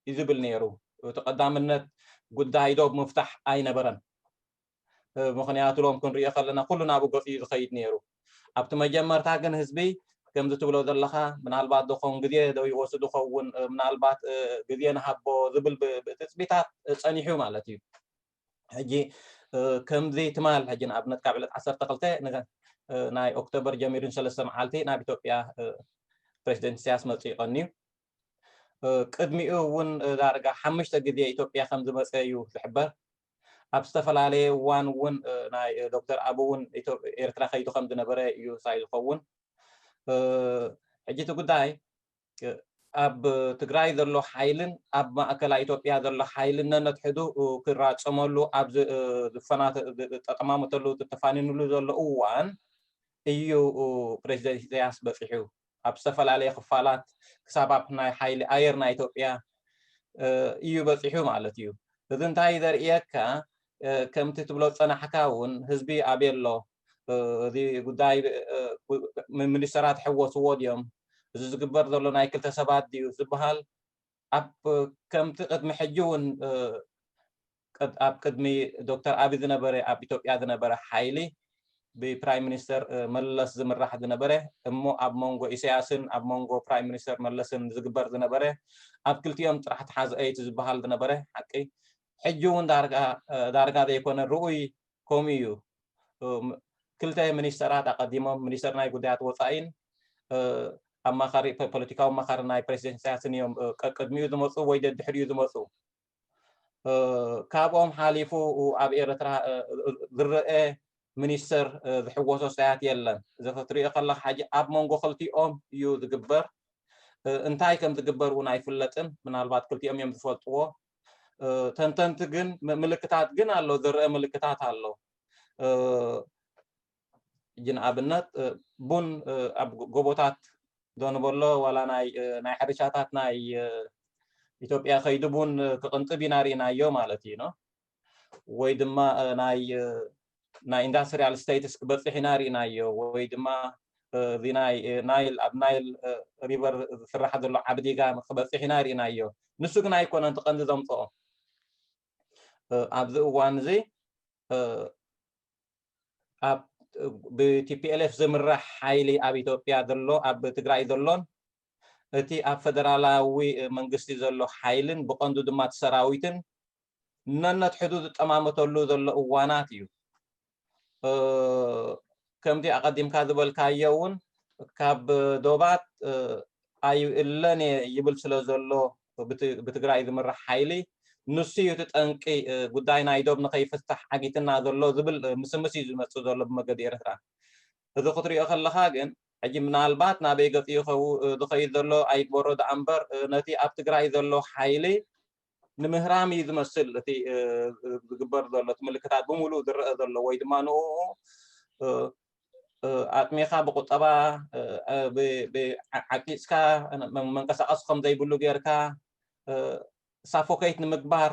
እዩ ዝብል ነይሩ። እቲ ቀዳምነት ጉዳይ ዶብ ምፍታሕ ኣይነበረን። ምክንያቱ ሎም ክንሪኦ ከለና ኩሉ ናብኡ ገፁ እዩ ዝኸይድ ነይሩ። ኣብቲ መጀመርታ ግን ህዝቢ ከምዚ ትብሎ ዘለካ ምናልባት ዶ ከም ግዜ ዶ ይወስድ ይኸውን ምናልባት ግዜ ንሃቦ ዝብል ትፅቢታት ፀኒሑ ማለት እዩ። ሕጂ ከምዚ ትማል ሕጂ ንኣብነት ካብ ዕለት ዓሰርተ ክልተ ናይ ኦክቶበር ጀሚሩ ንሰለስተ መዓልቲ ናብ ኢትዮጵያ ፕሬዚደንት ኢሳያስ መፅኡ ይቐንዩ። ቅድሚኡ እውን ዳርጋ ሓሙሽተ ግዜ ኢትዮጵያ ከም ዝመፀ እዩ ዝሕበር። ኣብ ዝተፈላለየ እዋን እውን ናይ ዶክተር ኣብ እውን ኤርትራ ከይዱ ከም ዝነበረ እዩ ሳይ ዝኸውን። ሕጂ እቲ ጉዳይ ኣብ ትግራይ ዘሎ ሓይልን ኣብ ማእከላ ኢትዮጵያ ዘሎ ሓይልን ነነትሕዱ ክራፀመሉ ኣብ ዝፈና ጠጠማመተሉ ተፋኒኑሉ ዘሎ እዋን እዩ ፕሬዚደንት ኢሳያስ በፂሑ ኣብ ዝተፈላለየ ክፋላት ክሳብ ኣብ ናይ ሓይሊ ኣየር ናይ ኢትዮጵያ እዩ በፂሑ ማለት እዩ። እዚ እንታይ ዘርእየካ ከምቲ ትብሎ ዝፀናሕካ እውን ህዝቢ ኣበይ ኣሎ? እዚ ጉዳይ ሚኒስተራት ሕወስዎ ድዮም? እዚ ዝግበር ዘሎ ናይ ክልተ ሰባት ድዩ ዝበሃል ኣብ ከምቲ ቅድሚ ሕጂ እውን ኣብ ቅድሚ ዶክተር ኣብይ ዝነበረ ኣብ ኢትዮጵያ ዝነበረ ሓይሊ ብፕራይም ሚኒስተር መለስ ዝምራሕ ዝነበረ እሞ ኣብ መንጎ ኢሳያስን ኣብ መንጎ ፕራይም ሚኒስተር መለስን ዝግበር ዝነበረ ኣብ ክልቲኦም ጥራሕ ተሓዝአይቲ ዝበሃል ዝነበረ ሓቂ ሕጂ እውን ዳርጋ ዘይኮነ ርኡይ ከምኡ እዩ። ክልተ ሚኒስተራት ኣቐዲሞም ሚኒስተር ናይ ጉዳያት ወፃኢን ኣማኻሪ ፖለቲካዊ ኣማኻሪ ናይ ፕሬዚደንት ኢሳያስን እዮም ቀቅድሚኡ ዝመፁ ወይ ደድሕሪኡ ዝመፁ። ካብኦም ሓሊፉ ኣብ ኤርትራ ዝረአ ሚኒስተር ዝሕወሶ ሳያት የለን። እዚ ክትሪኦ ከለካ ሕጂ ኣብ መንጎ ክልቲኦም እዩ ዝግበር። እንታይ ከም ዝግበር እውን ኣይፍለጥን። ምናልባት ክልቲኦም እዮም ዝፈልጥዎ። ተንተንቲ ግን ምልክታት ግን ኣሎ፣ ዝረአ ምልክታት ኣሎ። ሕጂ ንኣብነት ቡን ኣብ ጎቦታት ዶ ንበሎ ዋላ ናይ ናይ ሕርሻታት ናይ ኢትዮጵያ ከይዱ ቡን ክቕንጥብ ኢና ርኢናዮ ማለት እዩ። ወይ ድማ ናይ ናይ ኢንዳስትሪያል ስቴትስ ክበፅሕ ኢና ርኢናዮ። ወይ ድማ እዚ ናይ ናይል ኣብ ናይል ሪቨር ዝስራሕ ዘሎ ዓብዲጋ ክበፅሕ ኢና ርኢናዮ። ንሱ ግን ኣይኮነን እቲ ቀንዲ ዘምፅኦ። ኣብዚ እዋን እዚ ኣብ ብቲፒኤልኤፍ ዝምራሕ ሓይሊ ኣብ ኢትዮጵያ ዘሎ ኣብ ትግራይ ዘሎን እቲ ኣብ ፈደራላዊ መንግስቲ ዘሎ ሓይልን ብቐንዱ ድማ እቲ ሰራዊትን ነነትሕዱ ዝጠማመተሉ ዘሎ እዋናት እዩ። ከምቲ ኣቐዲምካ ዝበልካዮ እውን ካብ ዶባት ኣይእለን እየ ይብል ስለ ዘሎ ብትግራይ ዝምራሕ ሓይሊ ንሱ እዩ እቲ ጠንቂ። ጉዳይ ናይ ዶብ ንኸይፍታሕ ዓጊትና ዘሎ ዝብል ምስምስ እዩ ዝመፅእ ዘሎ ብመገዲ ኤርትራ። እዚ ክትሪኦ ከለካ ግን ሕጂ ምናልባት ናበይ ገፂ ዝኸይድ ዘሎ ኣይግበሮ ደኣ እምበር ነቲ ኣብ ትግራይ ዘሎ ሓይሊ ንምህራም እዩ ዝመስል እቲ ዝግበር ዘሎ እቲ ምልክታት ብምሉእ ዝረአ ዘሎ ወይ ድማ ንኡ ኣጥሚኻ ብቁጠባ ዓቂፅካ መንቀሳቀሲ ከም ዘይብሉ ጌርካ ሳፎከይት ንምግባር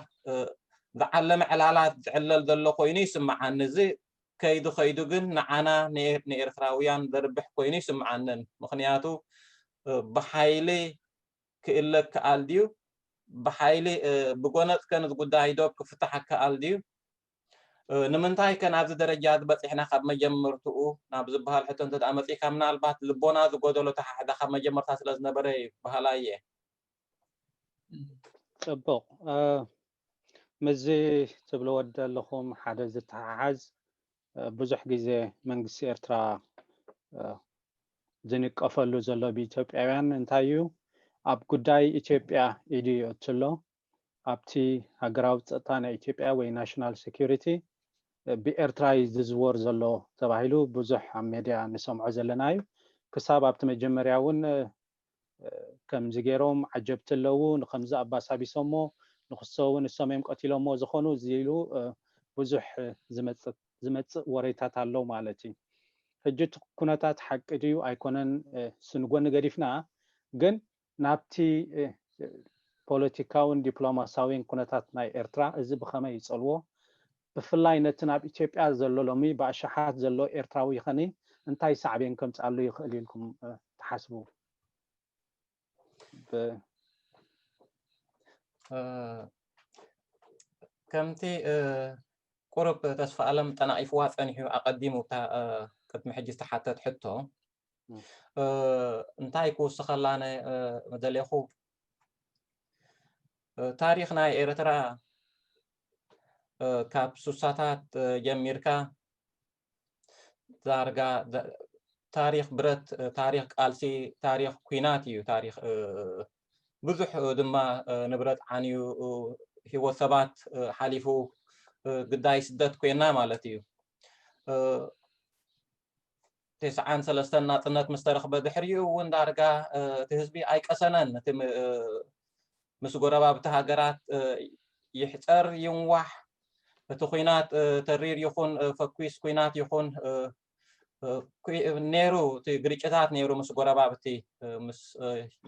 ዝዓለመ ዕላላት ዝዕለል ዘሎ ኮይኑ ይስምዓኒ። እዚ ከይዱ ከይዱ ግን ንዓና ንኤርትራውያን ዘርብሕ ኮይኑ ይስምዓንን። ምክንያቱ ብሓይሊ ክእለ ክኣል ድዩ? ብሓይሊ ብጎነጽ ከ ነዚ ጉዳይ ዶብ ክፍታሕ ክኣል ድዩ? ንምንታይ ከ ናብዚ ደረጃ ዝበጺሕና ካብ መጀመርትኡ ናብ ዝበሃል ሕቶ እንተ ደኣ መጺእካ፣ ምናልባት ልቦና ዝጎደሎ ተሓሕዛ ካብ መጀመርታ ስለ ዝነበረ እዩ በሃላይ እየ። ጽቡቕ። ምስዚ ትብልዎ ዘለኹም ሓደ ዝተሓሓዝ፣ ብዙሕ ግዜ መንግስቲ ኤርትራ ዝንቀፈሉ ዘሎ ብኢትዮጵያውያን እንታይ እዩ? ኣብ ጉዳይ ኢትዮጵያ ኢዱ የእቱ ኣሎ። ኣብቲ ሃገራዊ ጸጥታ ናይ ኢትዮጵያ ወይ ናሽናል ሴኩሪቲ ብኤርትራ እዩ ዝዝወር ዘሎ ተባሂሉ ብዙሕ ኣብ ሜድያ ንሰምዖ ዘለና እዩ። ክሳብ ኣብቲ መጀመርያ እውን ከምዚ ገይሮም ዓጀብቲ ኣለዉ፣ ንከምዚ ኣባሳቢሶሞ፣ ንክሰ እውን ንሶም እዮም ቀቲሎሞ ዝኾኑ እዚ ኢሉ ብዙሕ ዝመጽእ ወሬታት ኣሎ ማለት እዩ። ሕጂ እቲ ኩነታት ሓቂ ድዩ ኣይኮነን ስንጎኒ ገዲፍና፣ ግን ናብቲ ፖለቲካውን ዲፕሎማሳዊን ኩነታት ናይ ኤርትራ እዚ ብኸመይ ይጸልዎ? ብፍላይ ነቲ ናብ ኢትዮጵያ ዘሎ ሎሚ ብኣሽሓት ዘሎ ኤርትራዊ ይኸኒ እንታይ ሳዕቤን ከምጽኣሉ ይኽእል ኢልኩም ትሓስቡ? ከምቲ ቁሩብ ተስፋ ኣለም ጠናቒፍዋ ጸኒሑ ኣቐዲሙ እታ ቅድሚ ሕጂ ዝተሓተት ሕቶ እንታይ ክውስኸላነ ደሌኹ፣ ታሪኽ ናይ ኤርትራ ካብ ሱሳታት ጀሚርካ ዳርጋ ታሪኽ ብረት፣ ታሪኽ ቃልሲ፣ ታሪኽ ኲናት እዩ። ታሪኽ ብዙሕ ድማ ንብረት ዓንዩ፣ ህይወት ሰባት ሓሊፉ፣ ግዳይ ስደት ኮይና ማለት እዩ። ተስዓን ሰለስተን ናጽነት ምስ ተረኽበ ድሕሪኡ እውን ዳርጋ እቲ ህዝቢ ኣይቀሰነን። እቲ ምስ ጎረባብቲ ሃገራት ይሕጸር ይንዋሕ፣ እቲ ኲናት ተሪር ይኹን ፈኲስ ኲናት ይኹን ነይሩ፣ እቲ ግርጭታት ነይሩ ምስ ጎረባብቲ፣ ምስ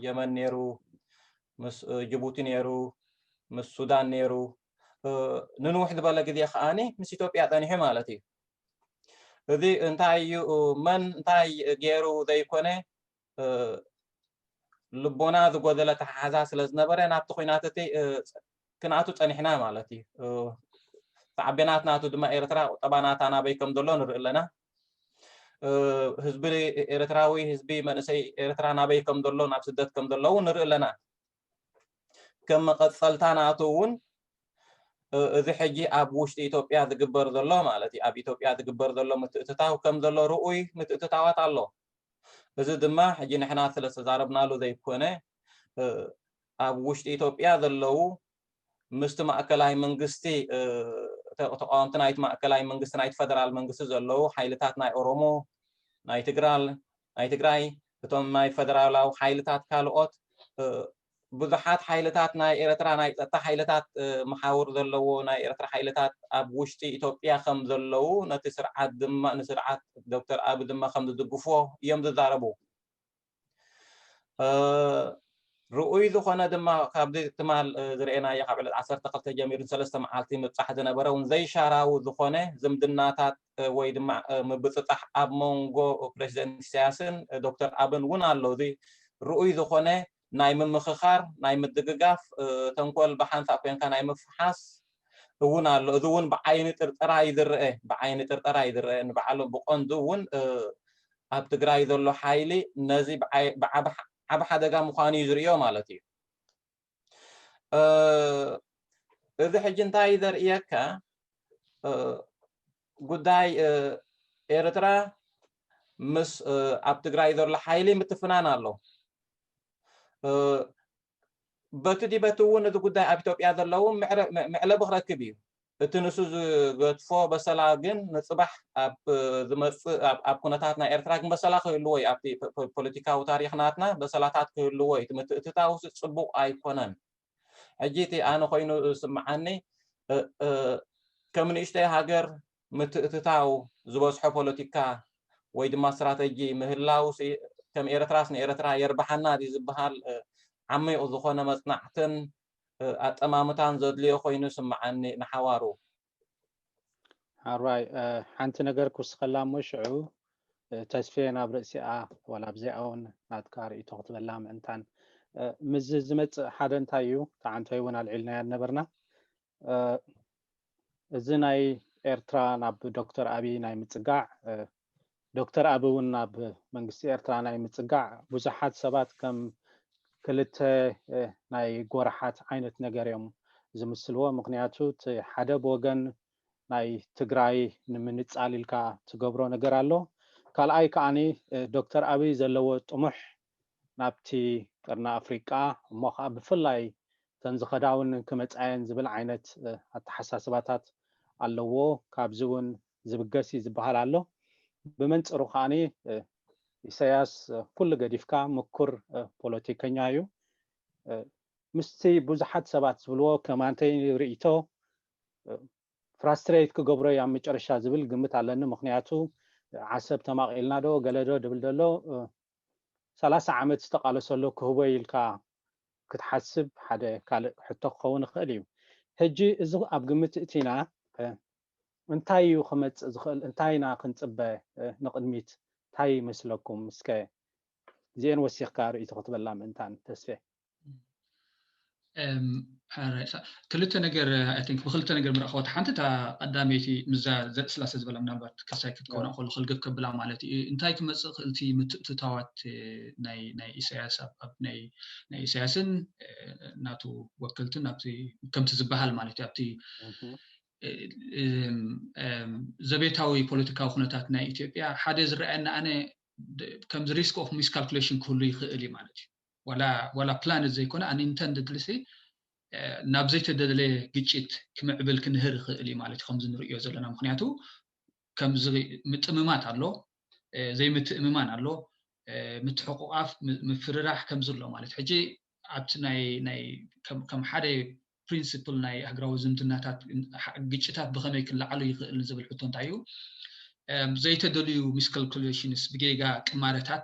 የመን ነይሩ፣ ምስ ጅቡቲ ነይሩ፣ ምስ ሱዳን ነይሩ፣ ንንውሕ ዝበለ ግዜ ከዓኒ ምስ ኢትዮጵያ ጸኒሑ ማለት እዩ። እዚ እንታይ እዩ፣ መን እንታይ ገይሩ ዘይኮነ፣ ልቦና ዝጎደለ ኣተሓሕዛ ስለ ዝነበረ ናብቲ ኲናት እቲ ክንኣቱ ጸኒሕና ማለት እዩ። ተዓቤናት ናቱ ድማ ኤርትራ ቁጠባ ናታ ናበይ ከም ዘሎ ንርኢ ኣለና። ህዝቢ ኤርትራዊ፣ ህዝቢ መንእሰይ ኤርትራ ናበይ ከም ዘሎ፣ ናብ ስደት ከም ዘለዉ ንርኢ ኣለና። ከም መቐጸልታ ናቱ እውን እዚ ሕጂ ኣብ ውሽጢ ኢትዮጵያ ዝግበር ዘሎ ማለት እዩ፣ ኣብ ኢትዮጵያ ዝግበር ዘሎ ምትእትታው ከም ዘሎ ርኡይ ምትእትታዋት ኣሎ። እዚ ድማ ሕጂ ንሕና ስለ ዝተዛረብናሉ ዘይኮነ፣ ኣብ ውሽጢ ኢትዮጵያ ዘለዉ ምስቲ ማእከላይ መንግስቲ፣ ተቃወምቲ ናይቲ ማእከላይ መንግስቲ፣ ናይቲ ፈደራል መንግስቲ ዘለዉ ሓይልታት ናይ ኦሮሞ፣ ናይ ትግራል፣ ናይ ትግራይ፣ እቶም ናይ ፈደራላዊ ሓይልታት ካልኦት ብዙሓት ሓይልታት ናይ ኤርትራ፣ ናይ ጸጥታ ሓይልታት፣ መሓውር ዘለዎ ናይ ኤርትራ ሓይልታት ኣብ ውሽጢ ኢትዮጵያ ከም ዘለዉ፣ ነቲ ስርዓት ድማ፣ ንስርዓት ዶክተር ኣቢ ድማ ከም ዝድግፎ እዮም ዝዛረቡ። ርኡይ ዝኾነ ድማ ካብዚ ትማል ዝረኤናዮ ካብ ዕለት ዓሰርተ ክልተ ጀሚሩ ንሰለስተ መዓልቲ ምብጻሕ ዝነበረ እውን ዘይሻራዊ ዝኾነ ዝምድናታት ወይ ድማ ምብጽጻሕ ኣብ መንጎ ፕረዚደንት ኢሳያስን ዶክተር ኣብን እውን ኣሎ። እዚ ርኡይ ዝኾነ ናይ ምምኽኻር፣ ናይ ምድግጋፍ፣ ተንኮል ብሓንሳእ ኮንካ ናይ ምፍሓስ እውን ኣሎ። እዚ እውን ብዓይኒ ጥርጠራ እዩ ዝረአ፣ ብዓይኒ ጥርጠራ እዩ ዝረአ። ንባዕሉ ብቐንዱ እውን ኣብ ትግራይ ዘሎ ሓይሊ ነዚ ዓቢ ሓደጋ ምዃኑ እዩ ዝርእዮ ማለት እዩ። እዚ ሕጂ እንታይ ዘርእየካ፣ ጉዳይ ኤርትራ ምስ ኣብ ትግራይ ዘሎ ሓይሊ ምትፍናን ኣሎ። በቲ ዲ በቲ እውን እዚ ጉዳይ ኣብ ኢትዮጵያ ዘለዉ መዕለቢ ክረክብ እዩ። እቲ ንሱ ዝገድፎ በሰላ ግን ንጽባሕ ኣብ ዝመጽእ ኣብ ኩነታት ናይ ኤርትራ ግን በሰላ ክህልዎ እዩ። ኣብቲ ፖለቲካዊ ታሪኽ ናትና በሰላታት ክህልዎ እዩ። እቲ ምትእትታውስ ጽቡቕ ኣይኮነን። ሕጂ እቲ ኣነ ኮይኑ ዝስምዓኒ፣ ከም ንእሽተይ ሃገር ምትእትታው ዝበዝሖ ፖለቲካ፣ ወይ ድማ ስትራተጂ ምህላው ሲ-፣ ከም ኤርትራስ ንኤርትራ የርብሓና ድዩ ዝበሃል፣ እ፣ ዓሚቕ ዝኾነ መጽናዕትን፣ እ፣ ኣጠማምታን ዘድልዮ ኮይኑ ስምዓኒ ንሓዋሩ። ሓራይ፣ እ፣ ሓንቲ ነገር ክውስኸላ እሞ ሽዑ፣ እ፣ ተስፌ ናብ ርእሲኣ ዋላ ኣብዚኣ እውን ናትካ ርእይቶ ክትበላ ምእንታን፣ እ፣ ምስዚ ዝመጽእ ሓደ እንታይ እዩ? ተዓንቶይ እውን ኣልዒልናያ ነበርና። እ፣ እዚ ናይ ኤርትራ ናብ ዶክተር ኣብይ ናይ ምጽጋዕ፣ እ፣ ዶክተር ኣብይ እውን ናብ መንግስቲ ኤርትራ ናይ ምጽጋዕ ብዙሓት ሰባት ከም ክልተ፣ እ፣ ናይ ጎራሓት ዓይነት ነገር እዮም ዝምስልዎ። ምኽንያቱ እቲ ሓደ ብወገን ናይ ትግራይ ንምንጻል ኢልካ ትገብሮ ነገር ኣሎ። ካልኣይ ከዓኒ፣ እ፣ ዶክተር ኣብይ ዘለዎ ጥሙሕ ናብቲ ቀርኒ ኣፍሪቃ እሞ ከዓ ብፍላይ እተን ዝኸዳ እውን ክመጻየን ዝብል ዓይነት፣ እ፣ ኣተሓሳስባታት ኣለዎ። ካብዚ እውን ዝብገስ እዩ ዝበሃል ኣሎ። ብመንጽሩ ከዓኒ፣ እ፣ ኢሳያስ፣ እ፣ ኩሉ ገዲፍካ ምኩር፣ እ፣ ፖለቲከኛ እዩ። እ፣ ምስቲ ብዙሓት ሰባት ዝብልዎ ከማንተይ ርእይቶ፣ እ፣ ፍራስትሬት ክገብሮ እዩ ኣብ መጨረሻ ዝብል ግምት ኣለኒ። ምኽንያቱ ዓሰብ ተማቒልና ዶ ገለ ዶ ድብል ዘሎ፣ እ፣ ሰላሳ ዓመት ዝተቓለሰሎ ክህቦ ኢልካ ክትሓስብ ሓደ ካልእ ሕቶ ክኸውን ይኽእል እዩ። ሕጂ እዚ ኣብ ግምት እቲና፣ እ፣ እንታይ እዩ ክመጽእ ዝኽእል? እንታይ ኢና ክንጽበ፣ እ፣ ንቕድሚት? እንታይ ይመስለኩም? እስከ እዚኤን ወሲኽካ ርእይቶ ክትበላ ምእንታን ተስፌ። እም፣ ሕራይ፣ ሳ-፣ ክልተ ነገር፣ I think ብክልተ ነገር ምርኣኸዋ። ሓንቲ እታ ቀዳመይቲ ምዛ ዘርኢ ስላሴ ዝበላ ምናልባት ክሳይ ክትከውና ከሎ ክልግብ ከብላ ማለት እዩ። እንታይ ክመጽእ ክእል እቲ ምትእትታዋት፣ እ፣ ናይ፣ ናይ ኢሳያስ ኣብ፣ ኣብ ናይ፣ ናይ ኢሳያስን፣ እ፣ ናቱ ወክልትን ኣብቲ ከምቲ ዝበሃል ማለት እዩ። ኣብቲ፣ እህ። እ፣ እም፣ እም፣ ዘቤታዊ ፖለቲካዊ ኩነታት ናይ ኢትዮጵያ ሓደ ዝረኣየና ኣነ ድ-፣ ከምዚ risk of miscalculation ክህሉ ይኽእል እዩ ማለት እዩ። ዋላ፣ ዋላ ፕላን ዘይኮነ unintendedly ሲ፣ እ፣ ናብ ዘይተደለየ ግጭት ክምዕብል ክንህር ይኽእል እዩ ማለት እዩ፣ ከምዚ ንርእዮ ዘለና። ምኽንያቱ ከምዚ ምጥምማት ኣሎ፣ እ፣ ዘይምትእምማን ኣሎ፣ እ፣ ምትሕቑቓፍ፣ ም-፣ ምፍርራሕ ከምዚ ኣሎ ማለት እዩ። ሕጂ ኣብቲ ናይ፣ ናይ ከም፣ ከም ሓደ ፕሪንሲፕል ናይ ሃገራዊ ዝምድናታት፣ እ፣ ግጭታት ብኸመይ ክለዓሉ ይኽእል ንዝብል ሕቶ እንታይ እዩ? እም፣ ዘይተደልዩ ሚስካልኩሌሽንስ፣ ብጌጋ ቅማረታት፣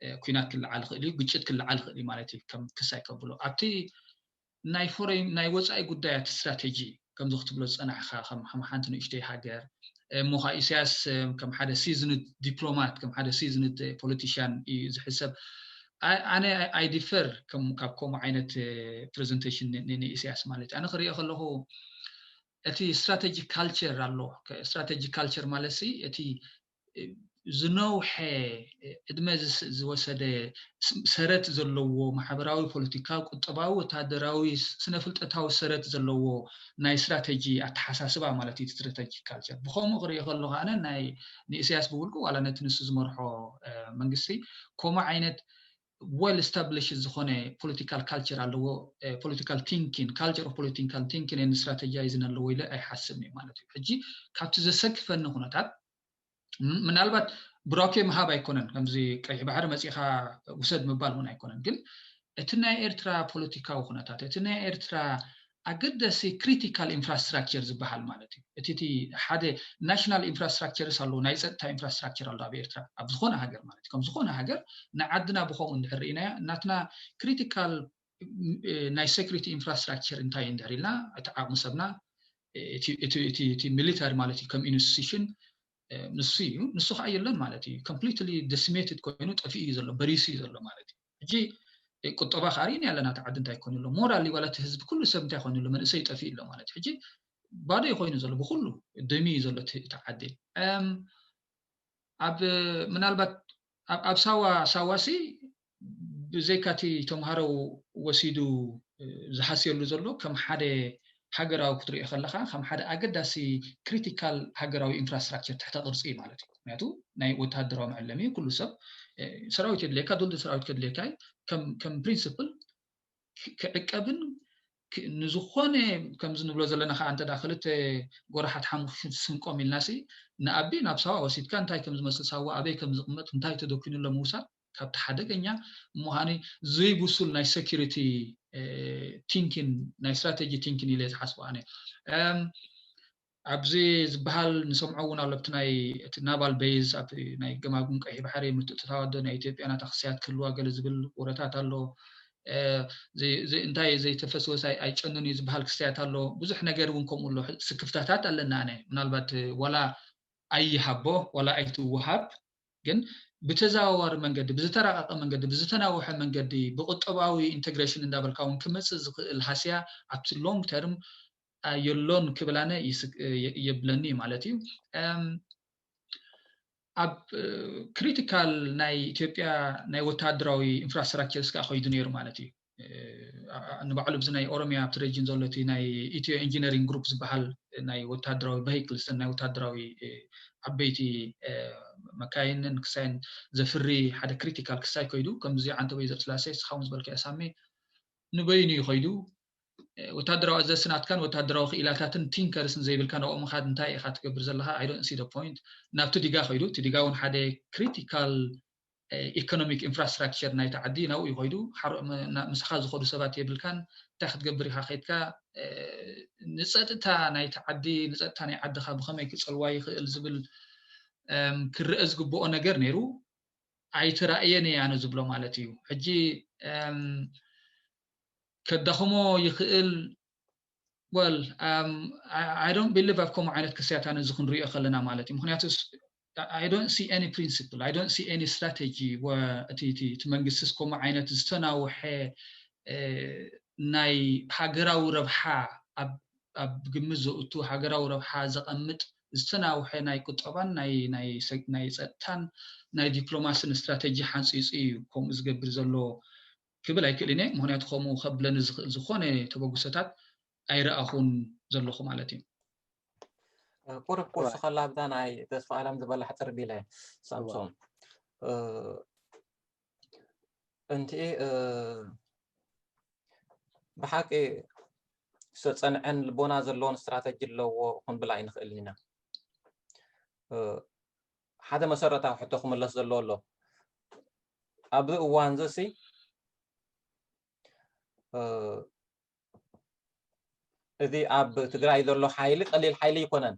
እ፣ ኲናት ክለዓል ይኽእል እዩ፣ ግጭት ክለዓል ይኽእል እዩ ማለት እዩ። ከም ክሳይ ከብሎ ኣብቲ ናይ ፎሬን፣ ናይ ወጻኢ ጉዳያት ስትራቴጂ ከምዚ ክትብሎ ዝጸናሕካ ከም፣ ከም ሓንቲ ንእሽተይ ሃገር፣ እሞ ኸኣ ኢሳያስ፣ እ፣ ከም ሓደ ሲዝንድ ዲፕሎማት፣ ከም ሓደ ሲዝንድ ፖለቲሽያን እዩ ዝሕሰብ። ኣይ-፣ ኣነ ኣይ ዲፈር ከም፣ ካብ ከምኡ ዓይነት፣ እ፣ ፕሬዘንቴሽን ን-፣ ን-፣ ንኢሳያስ ማለት እዩ። ኣነ ክሪኦ ከለኹ እቲ ስትራቴጂ ካልቸር ኣሎ። ከ-፣ ስትራቴጂ ካልቸር ማለት ሲ እቲ፣ እ፣ ዝነውሐ፣ እ፣ ዕድመ ዝስ-፣ ዝወሰደ ስ-፣ ሰረት ዘለዎ ማሕበራዊ፣ ፖለቲካዊ፣ ቁጠባዊ፣ ወታደራዊ፣ ስ-፣ ስነ ፍልጠታዊ ሰረት ዘለዎ ናይ ስትራቴጂ ኣተሓሳስባ ማለት እዩ። ስትራቴጂ ካልቸር ብኸምኡ ክሪኦ ከለኹ ኣነ ናይ ንኢሳያስ ብውልቁ ዋላ ነቲ ንሱ ዝመርሖ፣ እ፣ መንግስቲ ከምኡ ዓይነት well established ዝኾነ ፖለቲካል ካልቸር ኣለዎ። እ፣ ፖለቲካል ቲንኪን፣ ካልቸር ኦፍ ፖለቲካል ቲንኪን ኤንድ ስትራቴጃይዝን ኣለዎ ኢለ ኣይሓስብን እዩ ማለት እዩ። ሕጂ ካብቲ ዘሰክፈኒ ኩነታት ም-፣ ምናልባት ብራኬ ምሃብ ኣይኮነን፣ ከምዚ ቀይሕ ባሕሪ መጺኻ ውሰድ ምባል እውን ኣይኮነን። ግን እቲ ናይ ኤርትራ ፖለቲካዊ ኩነታት፣ እቲ ናይ ኤርትራ ኣገዳሲ ክሪቲካል ኢንፍራስትራክቸር ዝበሃል ማለት እዩ። እቲ፣ እቲ ሓደ ናሽናል ኢንፍራስትራክቸርስ ኣለዎ፣ ናይ ጸጥታ ኢንፍራስትራክቸር ኣሎ ኣብ ኤርትራ፣ ኣብ ዝኾነ ሃገር ማለት እዩ። ከም ዝኾነ ሃገር ንዓድና ብኸምኡ እንድሕር ርኢናያ፣ ናትና ክሪቲካል፣ እ፣ ናይ ሴኩሪቲ ኢንፍራስትራክቸር እንታይ እንድሕር ኢልና፣ እቲ ዓቕሚ ሰብና፣ እቲ፣ እቲ፣ እቲ፣ እቲ ሚሊታሪ ማለት እዩ፣ ከም ኢንስቲቱሽን፣ እ፣ ንሱ እዩ። ንሱ ከዓ የለን ማለት እዩ። ኮምፕሊትሊ ደሲሜትድ ኮይኑ ጠፊኡ እዩ ዘሎ፣ በሪሱ እዩ ዘሎ ማለት እዩ። ሕጂ፣ እ፣ ቁጠባ ከዓ ርኢና ኣለና፣ እቲ ዓዲ እንታይ ኮይኑ ኣሎ፣ ሞራሊ ዋላ እቲ ህዝቢ ኩሉ ሰብ እንታይ ኮይኑ ኣሎ፣ መንእሰይ ጠፊኡ ኣሎ ማለት እዩ። ሕጂ ባዶ እዩ ኮይኑ ዘሎ፣ ብኩሉ ደሚ እዩ ዘሎ እቲ፣ እቲ ዓዲ። እም፣ ኣብ፣ ምናልባት ኣብ፣ ኣብ ሳዋ፣ ሳዋ ሲ ብዘይካ እቲ ተምሃሮ ወሲዱ፣ እ፣ ዝሃስየሉ ዘሎ ከም ሓደ ሃገራዊ ክትሪኦ ከለኻ፣ ከም ሓደ ኣገዳሲ ክሪቲካል ሃገራዊ ኢንፍራስትራክቸር ትሕተ ቅርጺ እዩ ማለት እዩ። ምክንያቱ ናይ ወተሃደራዊ መዐለሚ እዩ፣ ኩሉ ሰብ፣ እ፣ ሰራዊት የድልየካ፣ ድልዱል ሰራዊት ከድልየካ እዩ። ከም፣ ከም ፕሪንስፕል ክ-፣ ክዕቀብን ክ-፣ ንዝኾነ ከምዚ ንብሎ ዘለና ከዓ እንተ ደኣ ክልተ ጎራሓት ሓሙኽሽቲ ስንቆም ኢልናሲ ንኣቢ ናብ ሳዋ ወሲድካ እንታይ ከም ዝመስል ሳዋ ኣበይ ከም ዝቕመጥ እንታይ ተደኪኑ ኣሎ ምውሳድ ካብቲ ሓደገኛ ምዃኑ ዘይብሱል ናይ ሴኩሪቲ፣ እ፣ ቲንኪን ናይ ስትራቴጂ ቲንኪን ኢለ ዝሓስቦ ኣነ። እም፣ ኣብዚ ዝበሃል ንሰምዖ እውን ኣሎ። ኣብቲ ናይ እቲ ናቫል ቤዝ ኣብ ናይ ገማግም ቀይሕ ባሕሪ ምትእትታዋት ናይ ኢትዮጵያ ናታ ክስያት ክህልዋ ገለ ዝብል ወረታት ኣሎ። እንታይ ዘይተፈስወስ ኣይጨኑን እዩ ዝበሃል ክስያት ኣሎ። ብዙሕ ነገር እውን ከምኡ ኣሎ። ስክፍታታት ኣለና። ኣነ ምናልባት ዋላ ኣይሃቦ ዋላ ኣይትወሃብ፣ ግን ብተዘዋዋሪ መንገዲ፣ ብዝተራቀቀ መንገዲ፣ ብዝተናወሐ መንገዲ፣ ብቁጠባዊ ኢንተግሬሽን እንዳበልካ እውን ክመፅእ ዝኽእል ሃስያ ኣብቲ ሎንግ ተርም የሎን ክብል ኣነ የብለኒ ማለት እዩ። ኣብ ክሪቲካል ናይ ኢትዮጵያ ናይ ወታደራዊ ኢንፍራስትራክቸርስ ከዓ ከይዱ ነይሩ ማለት እዩ። ንባዕሉ ብዚ ናይ ኦሮሚያ ኣብቲ ሬጅን ዘሎ እቲ ናይ ኢትዮ ኢንጂነሪንግ ግሩፕ ዝበሃል ናይ ወታደራዊ ቨሂክልስ፣ ናይ ወታደራዊ ዓበይቲ መካይንን ክሳይን ዘፍሪ ሓደ ክሪቲካል ክሳይ ከይዱ፣ ከምዚ ዓንተበይ ዘርስላሴ ስኻውን ዝበልካ ሳሜ ንበይኑ እዩ ከይዱ። ወታደራዊ ኣዘዝቲ ናትካን ወታደራዊ ክኢላታትን ቲንከርስን ዘይብልካ ናብኡ ምኻድ እንታይ ኢኻ ትገብር ዘለኻ? I don't see the point። ናብቲ ዲጋ ከይዱ፣ እቲ ዲጋ እውን ሓደ ክሪቲካል ኢኮኖሚክ ኢንፍራስትራክቸር ናይቲ ዓዲ ናብኡ እዩ ከይዱ። ምሳኻ ዝኸዱ ሰባት የብልካን። እንታይ ክትገብር ኢኻ ከይድካ? ንፀጥታ ናይቲ ዓዲ፣ ንፀጥታ ናይ ዓድኻ ብኸመይ ክፀልዋ ይኽእል ዝብል ክረአ ዝግብኦ ነገር ነይሩ። ኣይተራእየን እየ ኣነ ዝብሎ ማለት እዩ። ሕጂ ከዳኽሞ ይኽእል። Well, I don't believe ኣብ ከምኡ ዓይነት ክስያት ኣነ እዚ ክንሪኦ ከለና ማለት እዩ። ምክንያቱ I don't see any principle, I don't see any strategy። እቲ መንግስቲስ ከምኡ ዓይነት ዝተናውሐ ናይ ሃገራዊ ረብሓ ኣብ ግምት ዘእቱ፣ ሃገራዊ ረብሓ ዘቐምጥ ዝተናውሐ ናይ ቁጠባን ናይ ጸጥታን ናይ ዲፕሎማስን ስትራተጂ ሓንፂፁ እዩ ከምኡ ዝገብር ዘሎ ክብል ኣይክእልን እየ። ምክንያቱ ከምኡ ከብለኒ ዝኽእል ዝኾነ ተበግሶታት ኣይረኣኹን ዘለኹ ማለት እዩ። ቁርብ ክውስኸላ ኣብዛ ናይ ተስፋ ኣለም ዝበላ ሕፅር ቢለ ሳምሶም እንቲ ብሓቂ ዝተፀንዐን ልቦና ዘለዎን ስትራተጂ ኣለዎ ክንብል ኣይንኽእልን ኢና። ሓደ መሰረታዊ ሕቶ ክምለስ ዘለዎ ኣሎ። ኣብዚ እዋን እዚ እዚ ኣብ ትግራይ ዘሎ ሓይሊ ቀሊል ሓይሊ ኣይኮነን።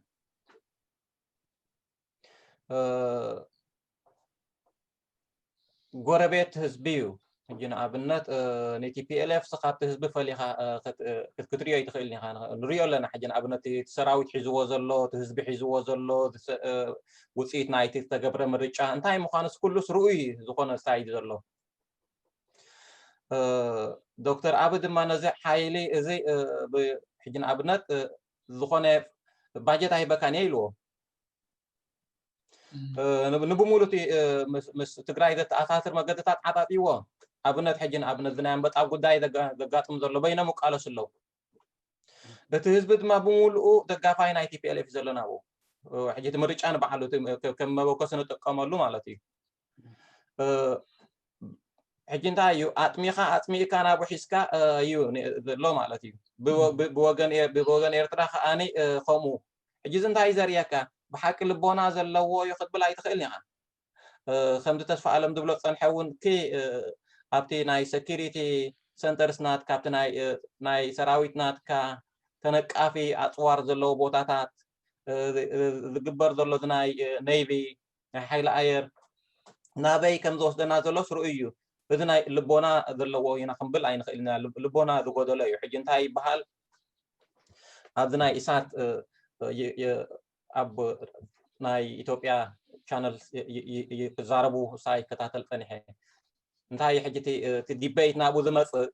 ጎረቤት ህዝቢ እዩ። ሕጂ ንኣብነት ን ቲፒኤልኤፍ ስ ካብቲ ህዝቢ ፈሊኻ ክትሪኦ ኣይትኽእልን ኢኻ። ንሪኦ ኣለና። ሕጂ ንኣብነት እቲ ሰራዊት ሒዝዎ ዘሎ፣ እቲ ህዝቢ ሒዝዎ ዘሎ፣ ውፅኢት ናይቲ ዝተገብረ ምርጫ እንታይ ምዃኑስ ኩሉስ ርኡይ ዝኾነ ሳይድ ዘሎ። ዶክተር ኣቢ ድማ ነዚ ሓይሊ እዚ ሕጂ ንኣብነት ዝኾነ ባጀት ኣይበካን እየ ኢልዎ። ንብሙሉ እቲ ምስ ትግራይ ዘተኣሳስር መገድታት ዓጣጢዎ። ኣብነት ሕጂ ንኣብነት ናይ ኣንበጣ ጉዳይ ዘጋጥም ዘሎ በይኖም ይቃለሱ ኣለዉ። እቲ ህዝቢ ድማ ብምሉኡ ደጋፋይ ናይ ቲፒኤልኤፍ ዘሎ ናብኡ። ሕጂ እቲ ምርጫ ንባዕሉ ከም መበኮሲ ንጥቀመሉ ማለት እዩ። ሕጂ እንታይ እዩ ኣጥሚኻ ኣጥሚእካ ናብኡ ሒዝካ እዩ ዘሎ ማለት እዩ። ብወገን ኤርትራ ከዓኒ ከምኡ። ሕጂ እዚ እንታይ እዩ ዘርእየካ? ብሓቂ ልቦና ዘለዎ እዩ ክትብል ኣይትኽእልን ኢኻ። ከምቲ ተስፋ ኣለም ዝብሎ ዝፀንሐ እውን እቲ ኣብቲ ናይ ሰኪሪቲ ሰንተርስ ናትካ ኣብቲ ናይ ሰራዊት ናትካ ተነቃፊ ኣፅዋር ዘለዎ ቦታታት ዝግበር ዘሎ ናይ ኔቪ ናይ ሓይሊ ኣየር ናበይ ከም ዝወስደና ዘሎ ስርኡ እዩ። እዚ ናይ ልቦና ዘለዎ ኢና ክንብል ኣይንኽእል ኢና። ልቦና ዝጎደሎ እዩ። ሕጂ እንታይ ይበሃል? ኣብዚ ናይ ኢሳት ኣብ ናይ ኢትዮጵያ ቻነል ክዛረቡ ሳይ ከታተል ፀኒሐ። እንታይ ሕጂ እቲ ዲቤት ናብኡ ዝመፅእ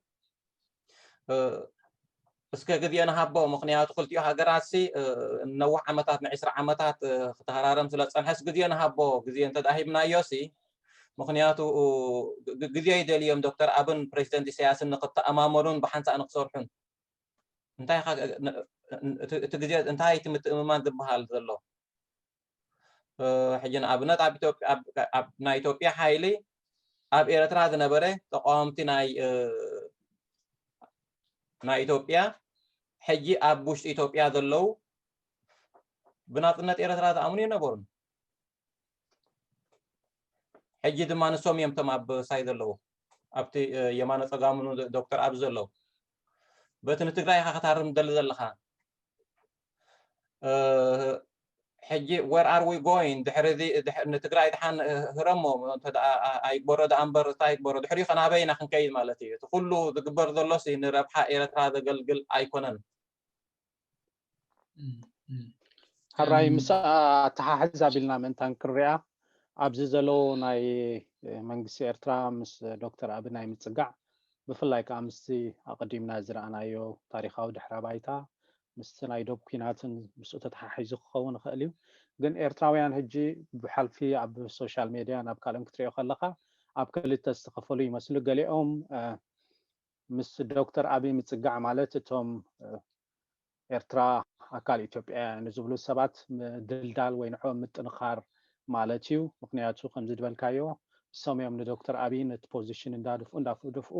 እስከ ግዜ ንሃቦ። ምክንያቱ ክልቲኡ ሃገራት ሲ ነዊሕ ዓመታት ንዕስራ ዓመታት ክተሃራረም ስለ ዝፀንሐስ ግዜ ንሃቦ። ግዜ እንተዳሂብናዮ ሲ ምክንያቱ ግዜ ይደልዮም ዶክተር ኣብን ፕሬዚደንት ኢሳያስን ንክተኣማመኑን ብሓንሳእ ንክሰርሑን። እንታይ እቲ ግዜ እንታይ እቲ ምትእምማን ዝበሃል ዘሎ? ሕጂ ንኣብነት ኣብ ናይ ኢትዮጵያ ሓይሊ ኣብ ኤርትራ ዝነበረ ተቃወምቲ ናይ ናይ ኢትዮጵያ ሕጂ ኣብ ውሽጢ ኢትዮጵያ ዘለዉ ብናጽነት ኤርትራ ዝኣምኑ የነበሩን። ሕጂ ድማ ንሶም እዮም እቶም ኣብ ሳይ ዘለዉ ኣብቲ የማነ ጸጋሙን ዶክተር ኣብ ዘለዉ በቲ ንትግራይ ኢኻ ክታርም ደሊ ዘለኻ። ሕጂ where are we going? ድሕሪ ንትግራይ ድሓን ህረሞ ኣይግበሮ ደኣ እምበር እንታይ ይግበሮ ድሕሪኡ ከናበይና ክንከይድ ማለት እዩ? እቲ ኩሉ ዝግበር ዘሎሲ ንረብሓ ኤርትራ ዘገልግል ኣይኮነን። ሕራይ ምስ ኣተሓሕዝ ኣቢልና ምእንታን ክንሪኣ ኣብዚ ዘለዉ ናይ መንግስቲ ኤርትራ ምስ ዶክተር ኣቢ ናይ ምጽጋዕ ብፍላይ ከዓ ምስቲ ኣቐዲምና ዝረኣናዮ ታሪኻዊ ድሕረ ባይታ ምስቲ ናይ ዶብ ኩናትን ምስኡ ተተሓሒዙ ክኸውን ይኽእል እዩ። ግን ኤርትራውያን ሕጂ ብሓልፊ ኣብ ሶሻል ሜድያ ናብ ካልኦም ክትሪኦ ከለኻ ኣብ ክልተ ዝተኸፈሉ ይመስሉ። ገሊኦም ምስ ዶክተር ኣቢ ምጽጋዕ ማለት እቶም ኤርትራ ኣካል ኢትዮጵያ ንዝብሉ ሰባት ምድልዳል ወይ ንዕኦም ምጥንኻር ማለት እዩ። ምክንያቱ ከምዚ ዝበልካዮ እሶም እዮም ንዶክተር ኣቢ ነቲ ፖዚሽን እንዳድፍኡ እንዳፍኡ ድፍኡ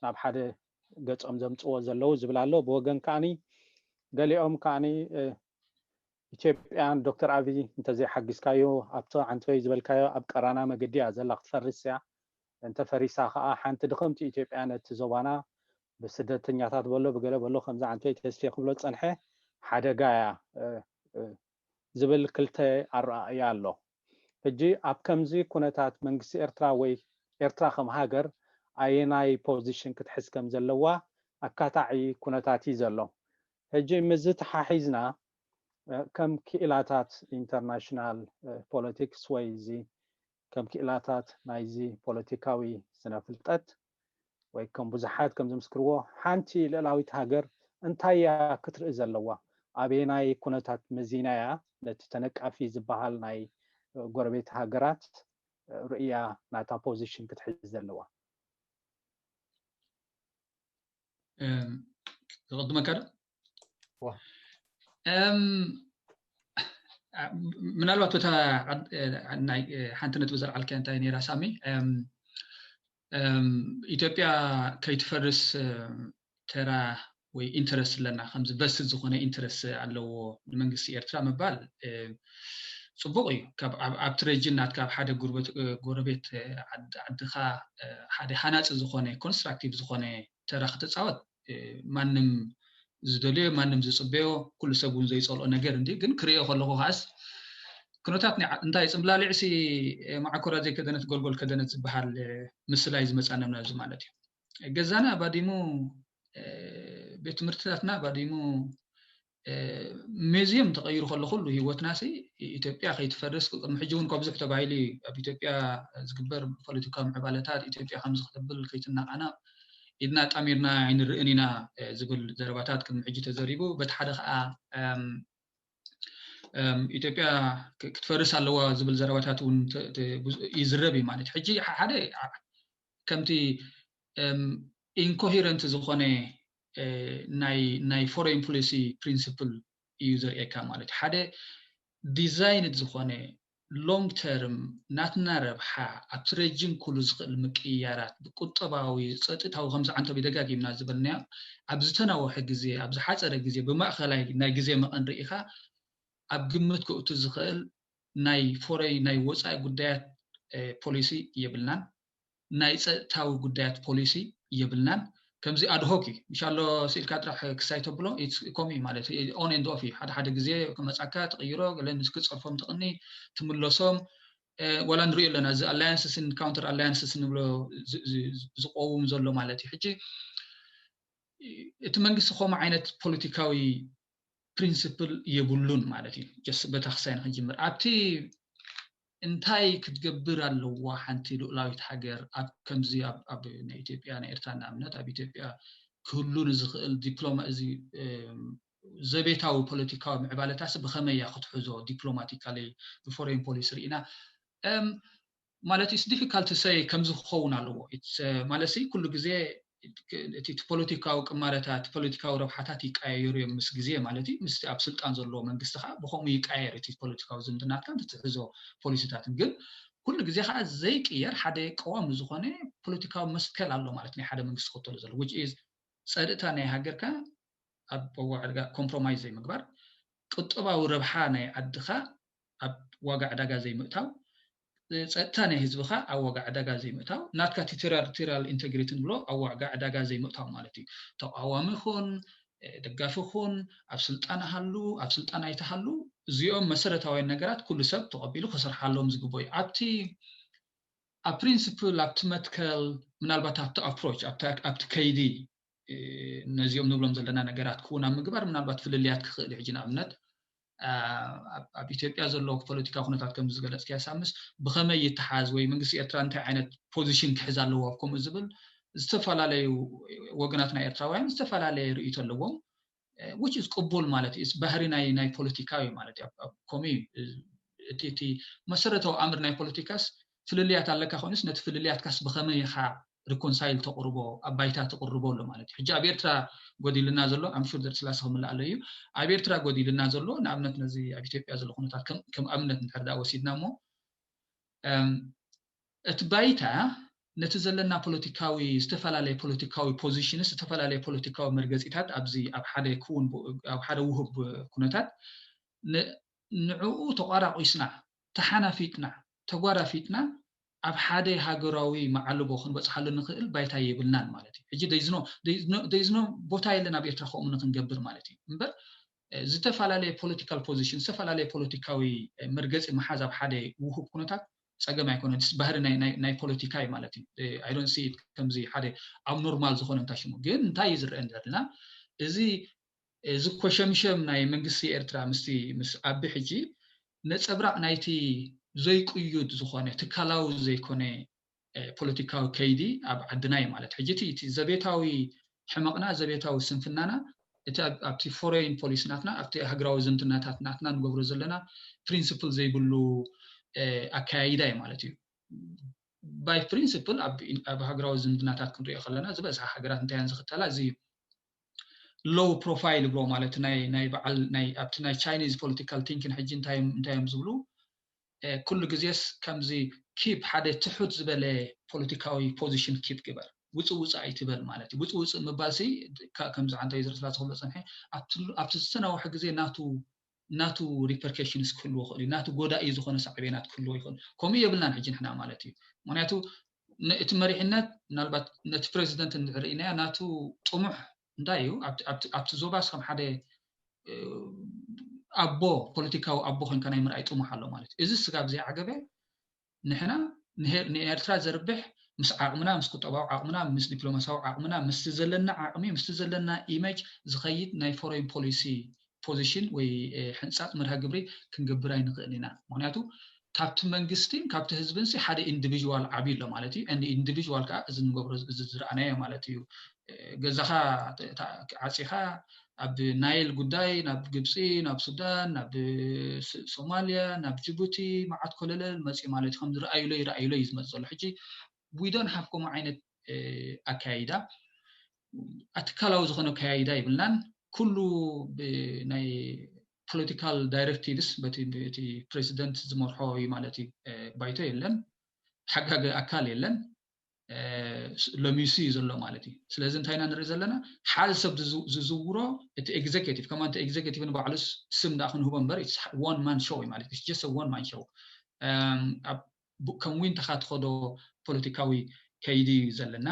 ናብ ሓደ ገጾም ዘምፅዎ ዘለዉ ዝብል ኣሎ። ብወገን ከዓኒ ገሊኦም ከዓኒ ኢትዮጵያን ዶክተር ኣቢ እንተዘይሓጊዝካዮ ኣብቲ ዓንተወይ ዝበልካዮ ኣብ ቀራና መገዲ እያ ዘላ ክትፈርስ እያ። እንተፈሪሳ ከዓ ሓንቲ ድኽምቲ ኢትዮጵያ ነቲ ዞባና ብስደተኛታት በሎ ብገለ በሎ ከምዚ ዓንተወይ ተስፌ ክብሎ ዝፀንሐ ሓደጋ እያ ዝብል ክልተ ኣረኣእያ ኣሎ። ሕጂ ኣብ ከምዚ ኩነታት መንግስቲ ኤርትራ ወይ ኤርትራ ከም ሃገር ኣየናይ ፖዚሽን ክትሕዝ ከም ዘለዋ ኣካታዒ ኩነታት እዩ ዘሎ። ሕጂ ምስዚ ተሓሒዝና ከም ክኢላታት ኢንተርናሽናል ፖለቲክስ ወይ እዚ ከም ክኢላታት ናይዚ ፖለቲካዊ ስነ ፍልጠት ወይ ከም ብዙሓት ከም ዝምስክርዎ ሓንቲ ልእላዊት ሃገር እንታይ እያ ክትርኢ ዘለዋ? ኣበየናይ ኩነታት መዚና እያ ነቲ ተነቃፊ ዝበሃል ናይ ጎረቤት ሃገራት ርእያ ናታ ፖዚሽን ክትሕዝ ዘለዋ? ዝቕድመካ ዶ? ምናልባት በታ ሓንቲ ነጥቢ ዘልዓልካ እንታይ ነይራ ሳሚ? ኢትዮጵያ ከይትፈርስ ተራ ወይ ኢንተረስት ኣለና፣ ከምዚ ቨስትድ ዝኾነ ኢንተረስት ኣለዎ ንመንግስቲ ኤርትራ ምባል ፅቡቕ እዩ። ኣብቲ ረጅን ናትካ ኣብ ሓደ ጎረቤት ዓድኻ ሓደ ሃናፂ ዝኾነ ኮንስትራክቲቭ ዝኾነ ተራ ክትፃወት ማንም ዝደልዮ ማንም ዝፅበዮ ኩሉ ሰብ እውን ዘይፀልኦ ነገር እንዲ ግን ክርእዮ ከለኹ ከዓስ ኩነታት እንታይ ፅምብላሊዕሲ ማዓኮራ ዘይከደነት ጎልጎል ከደነት ዝበሃል ምስላ እዩ ዝመፃና ናብዚ ማለት እዩ። ገዛና ባዲሙ ቤት ትምህርትታትና ባዲሙ ሙዚየም ተቐይሩ ከሎ ኩሉ ህይወትና ሲ ኢትዮጵያ ከይትፈርስ ቅድሚ ሕጂ እውን ካብ ብዙሕ ተባሂሉ እዩ። ኣብ ኢትዮጵያ ዝግበር ፖለቲካዊ ምዕባለታት ኢትዮጵያ ከምዚ ክተብል ከይትናቃና ኢድና ጣሚርና ኣይንርእን ኢና ዝብል ዘረባታት ቅድሚ ሕጂ ተዘሪቡ በቲ ሓደ ከዓ ኢትዮጵያ ክትፈርስ ኣለዋ ዝብል ዘረባታት እውን ይዝረብ እዩ ማለት ሕጂ ሓደ ከምቲ ኢንኮሄረንት ዝኾነ ናይ ፎሬን ፖሊሲ ፕሪንስፕል እዩ ዘርእየካ ማለት እዩ። ሓደ ዲዛይንድ ዝኾነ ሎንግ ተርም ናትና ረብሓ ኣብቲ ረጅም ኩሉ ዝኽእል ምቅይያራት ብቁጠባዊ ፀጥታዊ ከምዚ ዓንተቢ ደጋጊምና ዝበልናዮ ኣብ ዝተናወሐ ግዜ ኣብ ዝሓፀረ ግዜ ብማእኸላይ ናይ ግዜ መቐን ርኢኻ ኣብ ግምት ክእቱ ዝኽእል ናይ ፎረይ ናይ ወፃኢ ጉዳያት ፖሊሲ የብልናን። ናይ ፀጥታዊ ጉዳያት ፖሊሲ የብልናን። ከምዚ ኣድሆክ እዩ ምሻሎ ስኢልካ ጥራሕ ክሳይ ተብሎ ኢትስ ኮም እዩ ማለት እዩ። ኦን ኤንድ ኦፍ እዩ። ሓደ ሓደ ግዜ ክመፃካ ትቕይሮ ገለ ንስ ክፀርፎም ትቕኒ ትምለሶም ዋላ ንሪኦ ኣለና እዚ ኣላያንስስን ካውንተር ኣላያንስስ ንብሎ ዝቆውም ዘሎ ማለት እዩ። ሕጂ እቲ መንግስቲ ከምኡ ዓይነት ፖለቲካዊ ፕሪንስፕል የብሉን ማለት እዩ። ጀስ በታ ክሳይ ንክንጅምር ኣብቲ እንታይ ክትገብር ኣለዋ ሓንቲ ልኡላዊት ሃገር ኣብ ከምዚ ኣብ ናይ ኢትዮጵያ ናይ ኤርትራ ንኣብነት ኣብ ኢትዮጵያ ክህሉ ንዝኽእል ዲፕሎማ እዚ ዘቤታዊ ፖለቲካዊ ምዕባለታሲ ብኸመይ እያ ክትሕዞ ዲፕሎማቲካሊ ብፎሬን ፖሊሲ ርኢና ማለት ኢትስ ዲፊካልት ሰይ ከምዚ ክኸውን ኣለዎ ማለት ኩሉ ግዜ እቲ ፖለቲካዊ ቅማረታት ፖለቲካዊ ረብሓታት ይቀያየሩ እዮም ምስ ግዜ ማለት እዩ። ምስቲ ኣብ ስልጣን ዘለዎ መንግስቲ ከዓ ብከምኡ ይቀያየር እቲ ፖለቲካዊ ዝምድናትካ እንትትሕዞ ፖሊሲታትን ግን ኩሉ ግዜ ከዓ ዘይቅየር ሓደ ቀዋሚ ዝኾነ ፖለቲካዊ መስከል ኣሎ ማለት ናይ ሓደ መንግስቲ ክተሎ ዘሎ which is ፀጥታ ናይ ሃገርካ ኣብ ዋጋ ዕዳጋ ኮምፕሮማይዝ ዘይምግባር፣ ቁጠባዊ ረብሓ ናይ ዓድኻ ኣብ ዋጋ ዕዳጋ ዘይምእታው፣ ጸጥታ ናይ ህዝብኻ ኣብ ዋጋ ዕዳጋ ዘይምእታው፣ ናትካ ቴሪቶሪያል ኢንቴግሪቲ ንብሎ ኣብ ዋጋ ዕዳጋ ዘይምእታው ማለት እዩ። ተቃዋሚ ይኹን ደጋፊ ኩን፣ ኣብ ስልጣን ሃሉ፣ ኣብ ስልጣን ኣይተሃሉ፣ እዚኦም መሰረታውያን ነገራት ኩሉ ሰብ ተቐቢሉ ክሰርሓሎም ዝግበዩ። ኣብቲ ኣብ ፕሪንስፕል፣ ኣብቲ መትከል፣ ምናልባት ኣብቲ ኣፕሮች፣ ኣብቲ ከይዲ ነዚኦም ንብሎም ዘለና ነገራት ክውን ኣብ ምግባር ምናልባት ፍልልያት ክኽእል። ሕጂ ንኣብነት ኣብ ኢትዮጵያ ዘሎ ፖለቲካ ኩነታት ከም ዝገለጽ ከያሳምስ ብኸመይ ይተሓዝ ወይ መንግስቲ ኤርትራ እንታይ ዓይነት ፖዚሽን ክሕዝ ኣለዎ ከምኡ ዝብል ዝተፈላለዩ ወገናት ናይ ኤርትራውያን ዝተፈላለየ ርእይቶ ኣለዎም። Which is ቅቡል ማለት እዩ። ባህሪ ናይ ናይ ፖለቲካ እዩ ማለት እዩ። ከምኡ እዩ። እቲ እቲ መሰረታዊ ኣምር ናይ ፖለቲካስ ፍልልያት ኣለካ ኮይኑስ ነቲ ፍልልያትካስ ብኸመይ ኢኻ ሪኮንሳይል ተቕርቦ ኣብ ባይታ ተቕርቦ ኣሎ ማለት እዩ። ሕጂ ኣብ ኤርትራ ጎዲልና ዘሎ ኣምሹር ደቂ ስላሴ ክምላእ ኣሎ እዩ። ኣብ ኤርትራ ጎዲልና ዘሎ ንኣብነት ነዚ ኣብ ኢትዮጵያ ዘሎ ኩነታት ከም ኣብነት እንድሕር ዳ ወሲድና እሞ እቲ ባይታ ነቲ ዘለና ፖለቲካዊ ዝተፈላለየ ፖለቲካዊ ፖዚሽንስ ዝተፈላለየ ፖለቲካዊ መርገፂታት ኣብዚ ኣብ ሓደ ክውን ኣብ ሓደ ውህብ ኩነታት ንዕኡ ተቋራቂስና ተሓናፊጥና ተጓራፊጥና ኣብ ሓደ ሃገራዊ መዓልቦ ክንበፅሓሉ ንኽእል ባይታ የብልናን ማለት እዩ። ሕጂ ደይዝኖ ቦታ የለን ኣብ ኤርትራ ከምኡ ንክንገብር ማለት እዩ። እምበር ዝተፈላለየ ፖለቲካል ፖዚሽን ዝተፈላለየ ፖለቲካዊ መርገፂ መሓዝ ኣብ ሓደ ውሁብ ኩነታት ፀገም ኣይኮነን። ባህሪ ናይ ፖለቲካ እዩ ማለት እዩ። I don't see it ከምዚ ሓደ ኣብ ኖርማል ዝኾነ እንታይ ሽሙ ግን እንታይ እዩ ዝረአን ዘለና እዚ እዚ ኮሸምሸም ናይ መንግስቲ ኤርትራ ምስቲ ምስ ኣቢ ሕጂ ነፀብራቕ ናይቲ ዘይቅዩድ ዝኾነ ትካላዊ ዘይኮነ ፖለቲካዊ ከይዲ ኣብ ዓድና እዩ ማለት ሕጂ እቲ ዘቤታዊ ሕመቕና ዘቤታዊ ስንፍናና እቲ ኣብቲ ፎሬን ፖሊሲ ናትና ኣብቲ ሃገራዊ ዝምድናታት ናትና ንገብሮ ዘለና ፕሪንስፕል ዘይብሉ ኣከያይዳ እዩ ማለት እዩ። ባይ ፕሪንስፕል ኣብ ሃገራዊ ዝምድናታት ክንሪኦ ከለና ዝበዝሓ ሃገራት እንታይ እየን ዝኽተላ እዚ ሎው ፕሮፋይል ይብሎ ማለት ናይ ናይ በዓል ናይ ኣብቲ ናይ ቻይኒዝ ፖለቲካል ቲንኪን ሕጂ እንታይ እንታይ እዮም ዝብሉ ኩሉ ግዜስ ከምዚ ኪፕ ሓደ ትሑት ዝበለ ፖለቲካዊ ፖዚሽን ኪፕ ግበር ውፅእ ውፅእ ኣይትበል ማለት እዩ። ውፅእ ውፅእ ምባል ሲ ከምዚ ዓንታ እዩ ዝርስላ ዝኽብሎ ፀንሐ ኣብቲ ዝተናውሐ ግዜ ናቱ ናቱ ሪፐርኬሽንስ ክህልዎ ይኽእል እዩ። ናቱ ጎዳኢ ዝኾነ ሳዕቤናት ክህልዎ ይኽእል። ከምኡ የብልናን ሕጂ ንሕና ማለት እዩ። ምክንያቱ እቲ መሪሕነት ምናልባት ነቲ ፕሬዚደንት እንድሕር ርኢናዮ ናቱ ጥሙሕ እንታይ እዩ ኣብቲ ዞባስ ከም ሓደ ኣቦ ፖለቲካዊ ኣቦ ኮንካ ናይ ምርኣይ ጥሙሕ ኣሎ ማለት እዩ። እዚ ስጋብ ዘይዓገበ ንሕና ንኤርትራ ዘርብሕ ምስ ዓቕምና ምስ ቁጠባዊ ዓቕምና ምስ ዲፕሎማሲያዊ ዓቕምና ምስቲ ዘለና ዓቕሚ ምስቲ ዘለና ኢመጅ ዝኸይድ ናይ ፎሬን ፖሊሲ ፖዚሽን ወይ ሕንፃፅ መርሃ ግብሪ ክንገብር ኣይንኽእል ኢና። ምክንያቱ ካብቲ መንግስትን ካብቲ ህዝብን ሓደ ኢንዲቪዥዋል ዓብዩ ኣሎ ማለት እዩ። ኢንዲቪዥዋል ከዓ እዚ ንገብሮ እዚ ዝረኣናዮ ማለት እዩ። ገዛኻ ዓፂኻ ኣብ ናይል ጉዳይ ናብ ግብፂ ናብ ሱዳን ናብ ሶማልያ ናብ ጅቡቲ መዓት ኮለለል መፅኡ ማለት እዩ። ከም ዝረኣዩሎ ይረኣዩሎ እዩ ዝመፅ ዘሎ ሕጂ we don't have ከምኡ ዓይነት ኣካያይዳ ኣትካላዊ ዝኾነ ኣካያይዳ ይብልናን ኩሉ ናይ ፖለቲካል ዳይሬክቲቭስ በቲ ፕሬዚደንት ዝመርሖ እዩ ማለት እዩ። ባይቶ የለን፣ ሓጋገ ኣካል የለን። ሎሚሲ እዩ ዘሎ ማለት እዩ። ስለዚ እንታይ ኢና ንርኢ ዘለና ሓደ ሰብ ዝዝውሮ እቲ ኤግዜኪቲቭ ከማ እቲ ኤግዜኪቲቭ ንባዕሉ ስም ዳ ክንህቦ እምበር one man show ማለት just one man show ከም ዊንታኻ ትኸዶ ፖለቲካዊ ከይዲ እዩ ዘለና።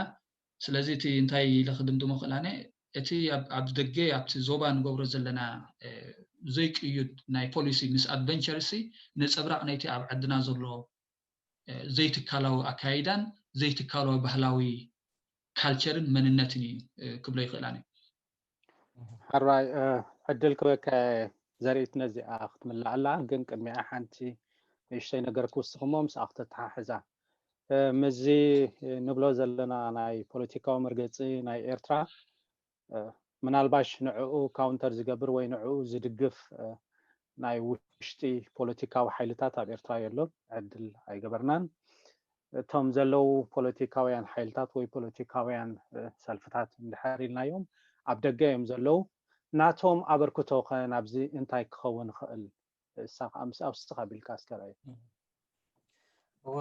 ስለዚ እቲ እንታይ ኢለ ክድምድሞ ክእላነ እቲ ኣብ ደገ ኣብቲ ዞባ ንገብሮ ዘለና ዘይቅዩድ ናይ ፖሊሲ ምስ ኣድቨንቸርሲ ነፀብራቕ ናይቲ ኣብ ዓድና ዘሎ ዘይትካላዊ ኣካይዳን ዘይትካላዊ ባህላዊ ካልቸርን መንነትን እዩ ክብሎ ይኽእላን እዩ። ሕራይ ዕድል ክበካ ዘርእት ነዚኣ ክትምላኣላ ግን ቅድሚኣ ሓንቲ ንእሽተይ ነገር ክውስኽሞ ምስኣ ክተተሓሕዛ ምስዚ ንብሎ ዘለና ናይ ፖለቲካዊ መርገፂ ናይ ኤርትራ ምናልባሽ ንዕኡ ካውንተር ዝገብር ወይ ንዕኡ ዝድግፍ ናይ ውሽጢ ፖለቲካዊ ሓይልታት ኣብ ኤርትራ የሎን ዕድል ኣይገበርናን። እቶም ዘለዉ ፖለቲካውያን ሓይልታት ወይ ፖለቲካውያን ሰልፍታት እንድሕር ኢልናዮም ኣብ ደገ እዮም ዘለዉ። ናቶም ኣበርክቶ ከ ናብዚ እንታይ ክኸውን ይኽእል? እሳ ከዓ ምስ ኣብስኻ ቢልካ እስከ ረኣዩ። እወ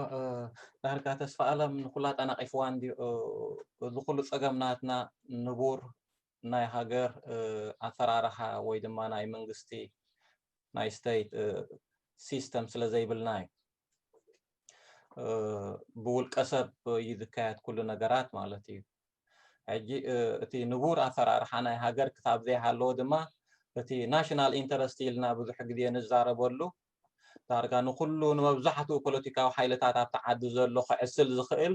ዳርጋ ተስፋ ኣለም ንኩላ ጠናቂፍዋ እንዲዩ። እዚ ኩሉ ፀገም ናትና ንቡር ናይ ሃገር ኣፈራርሓ ወይ ድማ ናይ መንግስቲ ናይ ስቴት ሲስተም ስለ ዘይብልና እዩ። ብውልቀ ሰብ እዩ ዝካየድ ኩሉ ነገራት ማለት እዩ። ሕጂ እቲ ንቡር ኣሰራርሓ ናይ ሃገር ክሳብ ዘይሃለወ ድማ እቲ ናሽናል ኢንተረስት ኢልና ብዙሕ ግዜ ንዛረበሉ ዳርጋ ንኩሉ ንመብዛሕትኡ ፖለቲካዊ ሓይልታት ኣብቲ ዓዲ ዘሎ ክዕስል ዝኽእል፣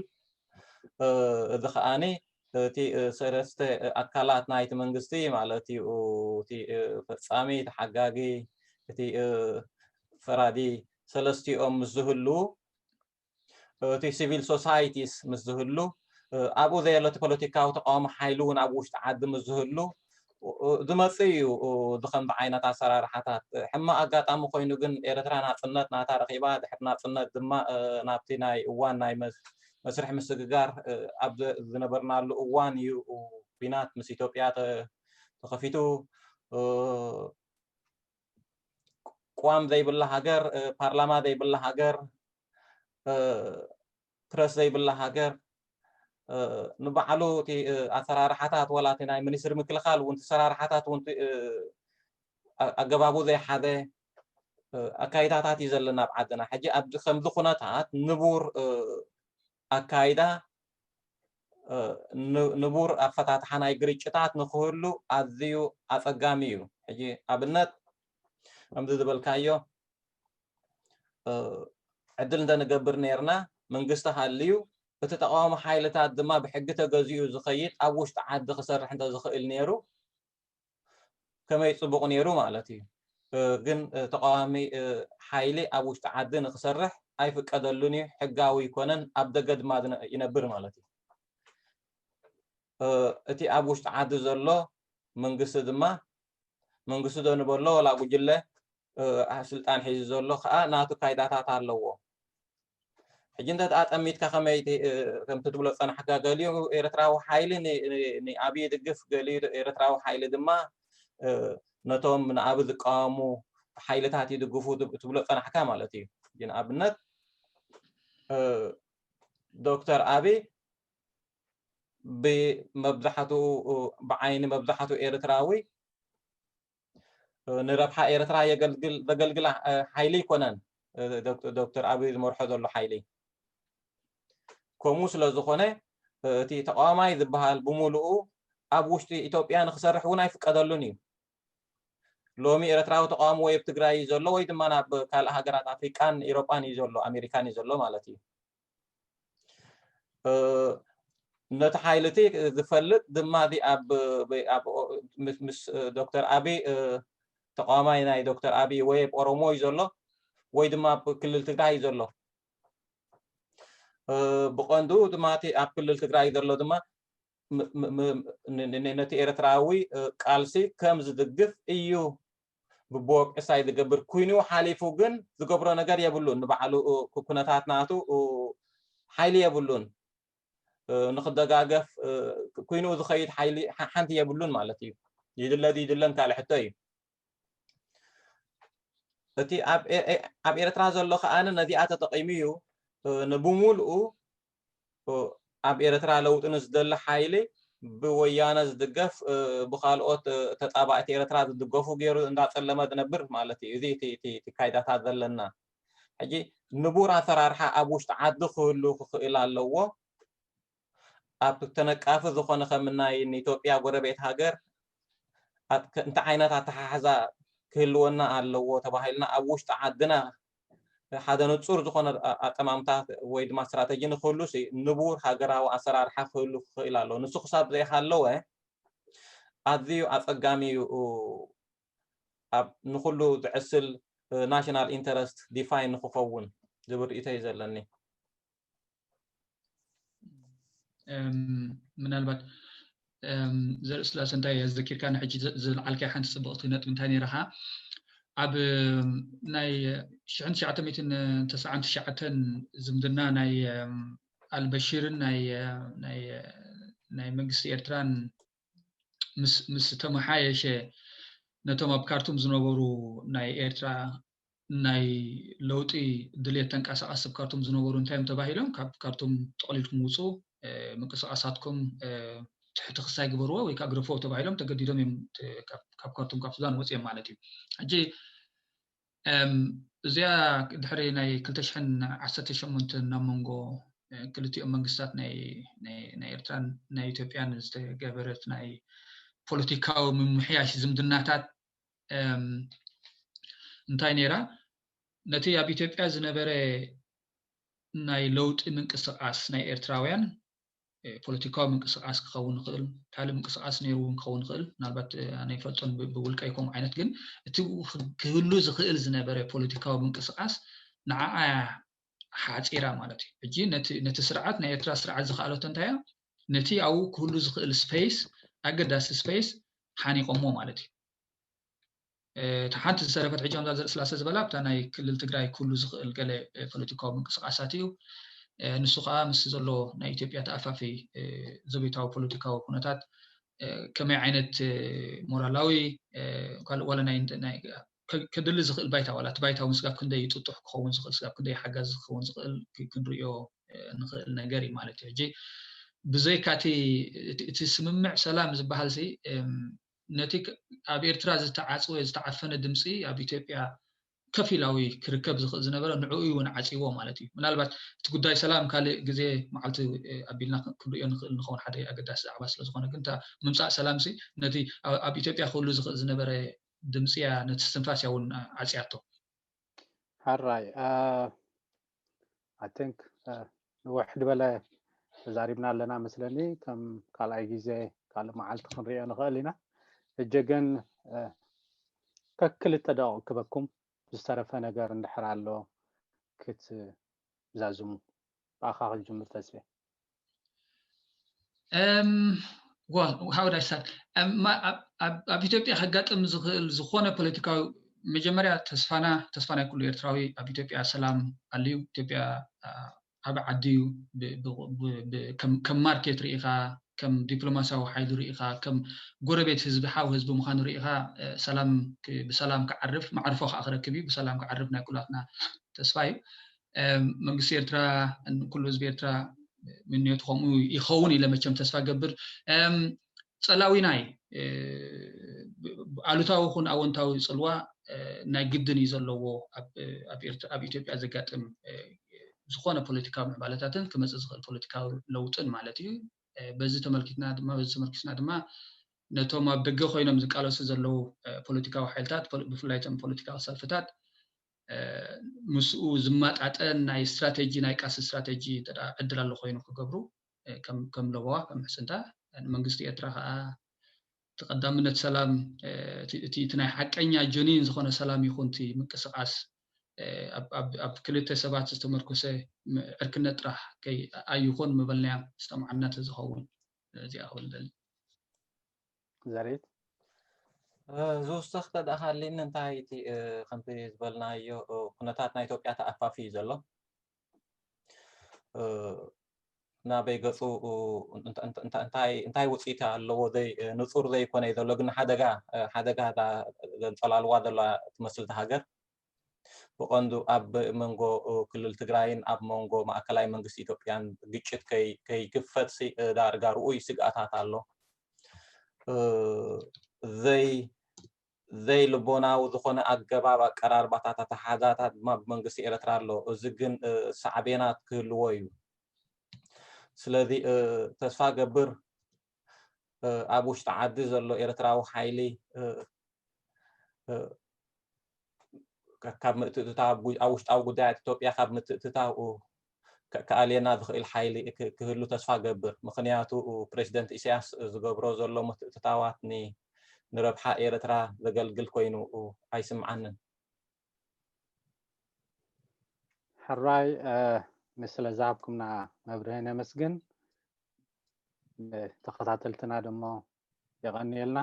እዚ ከዓኒ እቲ ሰለስተ ኣካላት ናይቲ መንግስቲ ማለት እዩ፣ እቲ ፈጻሚ፣ ተሓጋጊ፣ እቲ ፈራዲ፣ ሰለስቲኦም ምስ ዝህሉ፣ እቲ ሲቪል ሶሳይቲስ ምስ ዝህሉ፣ ኣብኡ ዘየሎ እቲ ፖለቲካዊ ተቃውሞ ሓይሊ እውን ኣብ ውሽጢ ዓዲ ምስ ዝህሉ ዝመፅእ እዩ። እዚ ከምዚ ዓይነት ኣሰራርሓታት ሕማቅ ኣጋጣሚ ኮይኑ ግን ኤርትራ ናፅነት ናታ ረኪባ፣ ድሕሪ ናፅነት ድማ ናብቲ ናይ እዋን ናይ መስርሕ ምስግጋር ኣብ ዝነበርናሉ እዋን እዩ ኩናት ምስ ኢትዮጵያ ተኸፊቱ። ቅዋም ዘይብላ ሃገር፣ ፓርላማ ዘይብላ ሃገር፣ ፕረስ ዘይብላ ሃገር፣ ንባዕሉ እቲ ኣሰራርሓታት ዋላ እቲ ናይ ሚኒስትሪ ምክልኻል እውን ኣሰራርሓታት እውን ኣገባቡ ዘይሓዘ ኣካይዳታት እዩ ዘለና ኣብ ዓድና። ሕጂ ኣብዚ ከምዚ ኩነታት ንቡር ኣካይዳ ንቡር ኣፈታትሓ ናይ ግርጭታት ንክህሉ ኣዝዩ ኣጸጋሚ እዩ። ሕጂ ኣብነት ከምዚ ዝበልካዮ ዕድል እንተንገብር ነርና መንግስቲ ሃልዩ እቲ ተቃዋሚ ሓይልታት ድማ ብሕጊ ተገዚኡ ዝኸይድ ኣብ ውሽጢ ዓዲ ክሰርሕ እንተዝኽእል ነይሩ ከመይ ጽቡቕ ነይሩ ማለት እዩ። ግን ተቃዋሚ ሓይሊ ኣብ ውሽጢ ዓዲ ንክሰርሕ ኣይፍቀደሉን እዩ፣ ሕጋዊ ይኮነን፣ ኣብ ደገ ድማ ይነብር ማለት እዩ። እቲ ኣብ ውሽጢ ዓዲ ዘሎ መንግስቲ ድማ መንግስቲ ዶ ንበሎ ወላ ጉጅለ ስልጣን ሒዙ ዘሎ ከዓ ናቱ ካይዳታት ኣለዎ። ሕጂ እንተ ኣጠሚትካ ከመይ ከምቲ ትብሎ ፀናሕካ ገሊኡ ኤርትራዊ ሓይሊ ንኣብይ ይድግፍ፣ ገሊኡ ኤርትራዊ ሓይሊ ድማ ነቶም ንኣብይ ዝቃወሙ ሓይልታት ይድግፉ ትብሎ ፀናሕካ ማለት እዩ። ንኣብነት ዶክተር ኣብይ ብመብዛሕትኡ ብዓይኒ መብዛሕትኡ ኤርትራዊ ንረብሓ ኤርትራ የገልግል ዘገልግላ ሓይሊ ኣይኮነን። ዶክተር ኣብይ ዝመርሖ ዘሎ ሓይሊ ከምኡ ስለ ዝኾነ እቲ ተቃዋማይ ዝበሃል ብምሉኡ ኣብ ውሽጢ ኢትዮጵያ ንክሰርሕ እውን ኣይፍቀደሉን እዩ። ሎሚ ኤርትራዊ ተቃዋሚ ወይ ኣብ ትግራይ እዩ ዘሎ ወይ ድማ ናብ ካልእ ሃገራት ኣፍሪቃን ኢሮጳን እዩ ዘሎ፣ ኣሜሪካን እዩ ዘሎ ማለት እዩ። ነቲ ሓይሊ እቲ ዝፈልጥ ድማ ኣብ ምስ ዶክተር ኣብይ ተቃዋማይ ናይ ዶክተር ኣብይ ወይ ኣብ ኦሮሞ እዩ ዘሎ ወይ ድማ ኣብ ክልል ትግራይ እዩ ዘሎ። ብቐንዱ ድማ እቲ ኣብ ክልል ትግራይ ዘሎ ድማ ነቲ ኤርትራዊ ቃልሲ ከም ዝድግፍ እዩ ብብወግዒ ሳይ ዝገብር። ኩይኑ ሓሊፉ ግን ዝገብሮ ነገር የብሉን። ንባዕሉ ኩነታት ናቱ ሓይሊ የብሉን። ንክደጋገፍ ኩይኑ ዝኸይድ ሓይሊ ሓንቲ የብሉን ማለት እዩ። ይድለ ይድለን ካልእ ሕቶ እዩ። እቲ ኣብ ኤርትራ ዘሎ ከኣ ነዚኣ ተጠቒሙ እዩ ንብሙሉኡ ኣብ ኤርትራ ለውጢ ንዝደሊ ሓይሊ ብወያነ ዝድገፍ ብካልኦት ተጻባእቲ ኤርትራ ዝድገፉ ገይሩ እንዳጸለመ ዝነብር ማለት እዩ። እዚ እቲ ካይዳታት ዘለና ሕጂ ንቡር ኣሰራርሓ ኣብ ውሽጢ ዓዲ ክህሉ ክኽእል ኣለዎ። ኣብ ተነቃፊ ዝኾነ ከም ናይ ንኢትዮጵያ ጎረቤት ሃገር እንታይ ዓይነት ኣተሓሕዛ ክህልወና ኣለዎ ተባሂልና ኣብ ውሽጢ ዓድና ሓደ ንጹር ዝኾነ ኣጠማምታ ወይ ድማ ስትራተጂ ንክህሉ ንቡር ሃገራዊ ኣሰራርሓ ክህሉ ክኽእል ኣለዎ። ንሱ ክሳብ ዘይሃለወ ኣዝዩ ኣጸጋሚ እዩ ኣብ ንኩሉ ዝዕስል ናሽናል ኢንተረስት ዲፋይን ንክኸውን ዝብል ርእይቶ እዩ ዘለኒ። ምናልባት ዘርኢ ስላሰ እንታይ ኣዘኪርካ ንሕጂ ዝለዓልካይ ሓንቲ ፅብቕቲ ነጥቢ እንታይ ነይራኻ ኣብ ናይ ሽሕን ትሽዓተ ሚእትን ተስዓን ትሽዓተን ዝምድና ናይ ኣልበሽርን ናይ ናይ መንግስቲ ኤርትራን ምስ ምስ ተመሓየሸ ነቶም ኣብ ካርቱም ዝነበሩ ናይ ኤርትራ ናይ ለውጢ ድልየት ተንቀሳቐስ ኣብ ካርቱም ዝነበሩ እንታይ እዮም ተባሂሎም ካብ ካርቱም ጠቕሊልኩም ውፁ ምንቅስቃሳትኩም ትሕቲ ክሳይ ግበርዎ ወይ ከዓ ግደፍዎ ተባሂሎም ተገዲዶም እዮም ካብ ካርቱም ካብ ሱዳን ወፂኦም ማለት እዩ ሕጂ እዚኣ ድሕሪ ናይ ክልተ ሽሕን ዓሰርተ ሸሞንተን ናብ መንጎ ክልቲኦም መንግስታት ናይ ኤርትራን ናይ ኢትዮጵያን ዝተገበረት ናይ ፖለቲካዊ ምምሕያሽ ዝምድናታት እንታይ ነይራ? ነቲ ኣብ ኢትዮጵያ ዝነበረ ናይ ለውጢ ምንቅስቃስ ናይ ኤርትራውያን ፖለቲካዊ ምንቅስቃስ ክኸውን ይኽእል፣ ካልእ ምንቅስቃስ ነይሩ እውን ክኸውን ይኽእል። ምናልባት ኣነ ይፈልጦን ብውልቀይ ከምኡ ዓይነት፣ ግን እቲ ክህሉ ዝኽእል ዝነበረ ፖለቲካዊ ምንቅስቃስ ንዓኣ ሓፂራ ማለት እዩ። ሕጂ ነቲ ስርዓት፣ ናይ ኤርትራ ስርዓት ዝኸኣለቶ እንታይ እያ? ነቲ ኣብኡ ክህሉ ዝኽእል ስፔስ፣ ኣገዳሲ ስፔስ ሓኒቆሞ ማለት እዩ። እታ ሓንቲ ዝተረፈት ሕጂ ከምዛ ዘርኢ ስላሰ ዝበላ ኣብታ ናይ ክልል ትግራይ ክህሉ ዝኽእል ገለ ፖለቲካዊ ምንቅስቃሳት እዩ። ንሱ ከዓ ምስ ዘሎ ናይ ኢትዮጵያ ተኣፋፊ ዘቤታዊ ፖለቲካዊ ኩነታት ከመይ ዓይነት ሞራላዊ ዋላ ናይ ከድሊ ዝኽእል ባይታ፣ ዋላ እቲ ባይታ እውን ስጋብ ክንደይ ጥጡሕ ክኸውን ዝኽእል፣ ስጋብ ክንደይ ሓጋዚ ክኸውን ዝኽእል ክንሪኦ ንኽእል ነገር እዩ ማለት እዩ። ሕጂ ብዘይካ እቲ ስምምዕ ሰላም ዝበሃል ሲ ነቲ ኣብ ኤርትራ ዝተዓጽወ ዝተዓፈነ ድምፂ ኣብ ኢትዮጵያ ከፊላዊ ክርከብ ዝኽእል ዝነበረ ንዕኡ እውን ዓፂዎ ማለት እዩ። ምናልባት እቲ ጉዳይ ሰላም ካልእ ግዜ መዓልቲ ኣቢልና ክንሪኦ ንኽእል ንኸውን፣ ሓደ ኣገዳሲ ዛዕባ ስለዝኾነ። ግን እታ ምምፃእ ሰላም ሲ ነቲ ኣብ ኢትዮጵያ ክህሉ ዝኽእል ዝነበረ ድምፂ እያ፣ ነቲ እስትንፋስ እያ እውን ዓፅያቶ። ሕራይ I think ንውሕ ዝበለ ተዛሪብና ኣለና መስለኒ። ከም ካልኣይ ግዜ ካልእ መዓልቲ ክንሪኦ ንኽእል ኢና። ሕጂ ግን ከክልተ ደቂቕ ክበኩም ዝተረፈ ነገር እንድሕር ኣሎ ክትዛዝሙ። ብኣኻ ክጅምር ተስፌ። How would I start? ኣብ ኢትዮጵያ ከጋጥም ዝኽእል ዝኾነ ፖለቲካዊ፣ መጀመርያ ተስፋና፣ ተስፋ ናይ ኩሉ ኤርትራዊ ኣብ ኢትዮጵያ ሰላም ኣልዩ። ኢትዮጵያ ዓቢ ዓዲ እዩ። ከም ማርኬት ርኢኻ፣ ከም ዲፕሎማሲያዊ ሓይሊ ርኢኻ፣ ከም ጎረቤት ህዝቢ፣ ሓው ህዝቢ ምዃኑ ርኢኻ ሰላም ብሰላም ክዓርፍ፣ መዕርፎ ከዓ ክረክብ እዩ። ብሰላም ክዓርፍ ናይ ኩላትና ተስፋ እዩ። መንግስቲ ኤርትራ፣ ኩሉ ህዝቢ ኤርትራ ምንዮቱ ከምኡ ይኸውን ኢለ መቸም ተስፋ ገብር። ጸላዊናይ ኣሉታዊ ኹን ኣወንታዊ ጽልዋ ናይ ግድን እዩ ዘለዎ ኣብ ኢትዮጵያ ዘጋጥም ዝኾነ ፖለቲካዊ ምዕባለታትን ክመጽእ ዝኽእል ፖለቲካዊ ለውጥን ማለት እዩ። በዚ ተመልኪትና ድማ በዚ ተመልኪትና ድማ ነቶም ኣብ ደገ ኮይኖም ዝቃለሱ ዘለዉ ፖለቲካዊ ሓይልታት፣ ብፍላይ እቶም ፖለቲካዊ ሰልፍታት ምስኡ ዝመጣጠን ናይ ስትራቴጂ፣ ናይ ቃልሲ ስትራቴጂ ዕድል ኣሎ ኮይኑ ክገብሩ ከም ለበዋ፣ ከም ምሕጽንታ፣ መንግስቲ ኤርትራ ከዓ እቲ ቀዳምነት ሰላም፣ እቲ ናይ ሓቀኛ ጀኒን ዝኾነ ሰላም ይኹን እቲ ምንቅስቃስ ኣብ ክልተ ሰባት ዝተመርኮሰ ዕርክነት ጥራሕ ኣይኹን ምበልናያ ዝሰምዓና ተዝኸውን። እዚኣ ክብል ደሊ። ዘሬት ዝውስኽ ተደኣኻሊኒ እንታይ እቲ ከምቲ ዝበልናዮ ኩነታት ናይ ኢትዮጵያ ተኣፋፊ እዩ ዘሎ። ናበይ ገፁ እንታይ ውፅኢት ኣለዎ ንፁር ዘይኮነ እዩ ዘሎ። ግን ሓደጋ ሓደጋ ዘንፀላልዋ ዘላ ትመስል ሃገር ብቐንዱ ኣብ መንጎ ክልል ትግራይን ኣብ መንጎ ማእከላይ መንግስቲ ኢትዮጵያን ግጭት ከይክፈት ዳርጋ ርኡይ ስግኣታት ኣሎ። ዘይ ዘይልቦናዊ ዝኾነ ኣገባብ ኣቀራርባታት ኣተሓዛታት ድማ ብመንግስቲ ኤርትራ ኣሎ። እዚ ግን ሳዕቤናት ክህልዎ እዩ። ስለዚ ተስፋ ገብር ኣብ ውሽጢ ዓዲ ዘሎ ኤርትራዊ ሓይሊ ካብ ምእትትታ ኣብ ውሽጣዊ ጉዳያት ኢትዮጵያ ካብ ምትእትታው ከኣልየና ዝኽእል ሓይሊ ክህሉ ተስፋ ገብር። ምኽንያቱ ፕሬዚደንት ኢሳያስ ዝገብሮ ዘሎ ምትእትታዋት ንረብሓ ኤርትራ ዘገልግል ኮይኑ ኣይስምዓንን። ሕራይ ንስለ ዝሃብኩምና መብርሂ ነመስግን። ንተኸታተልትና ደሞ የቐንየልና።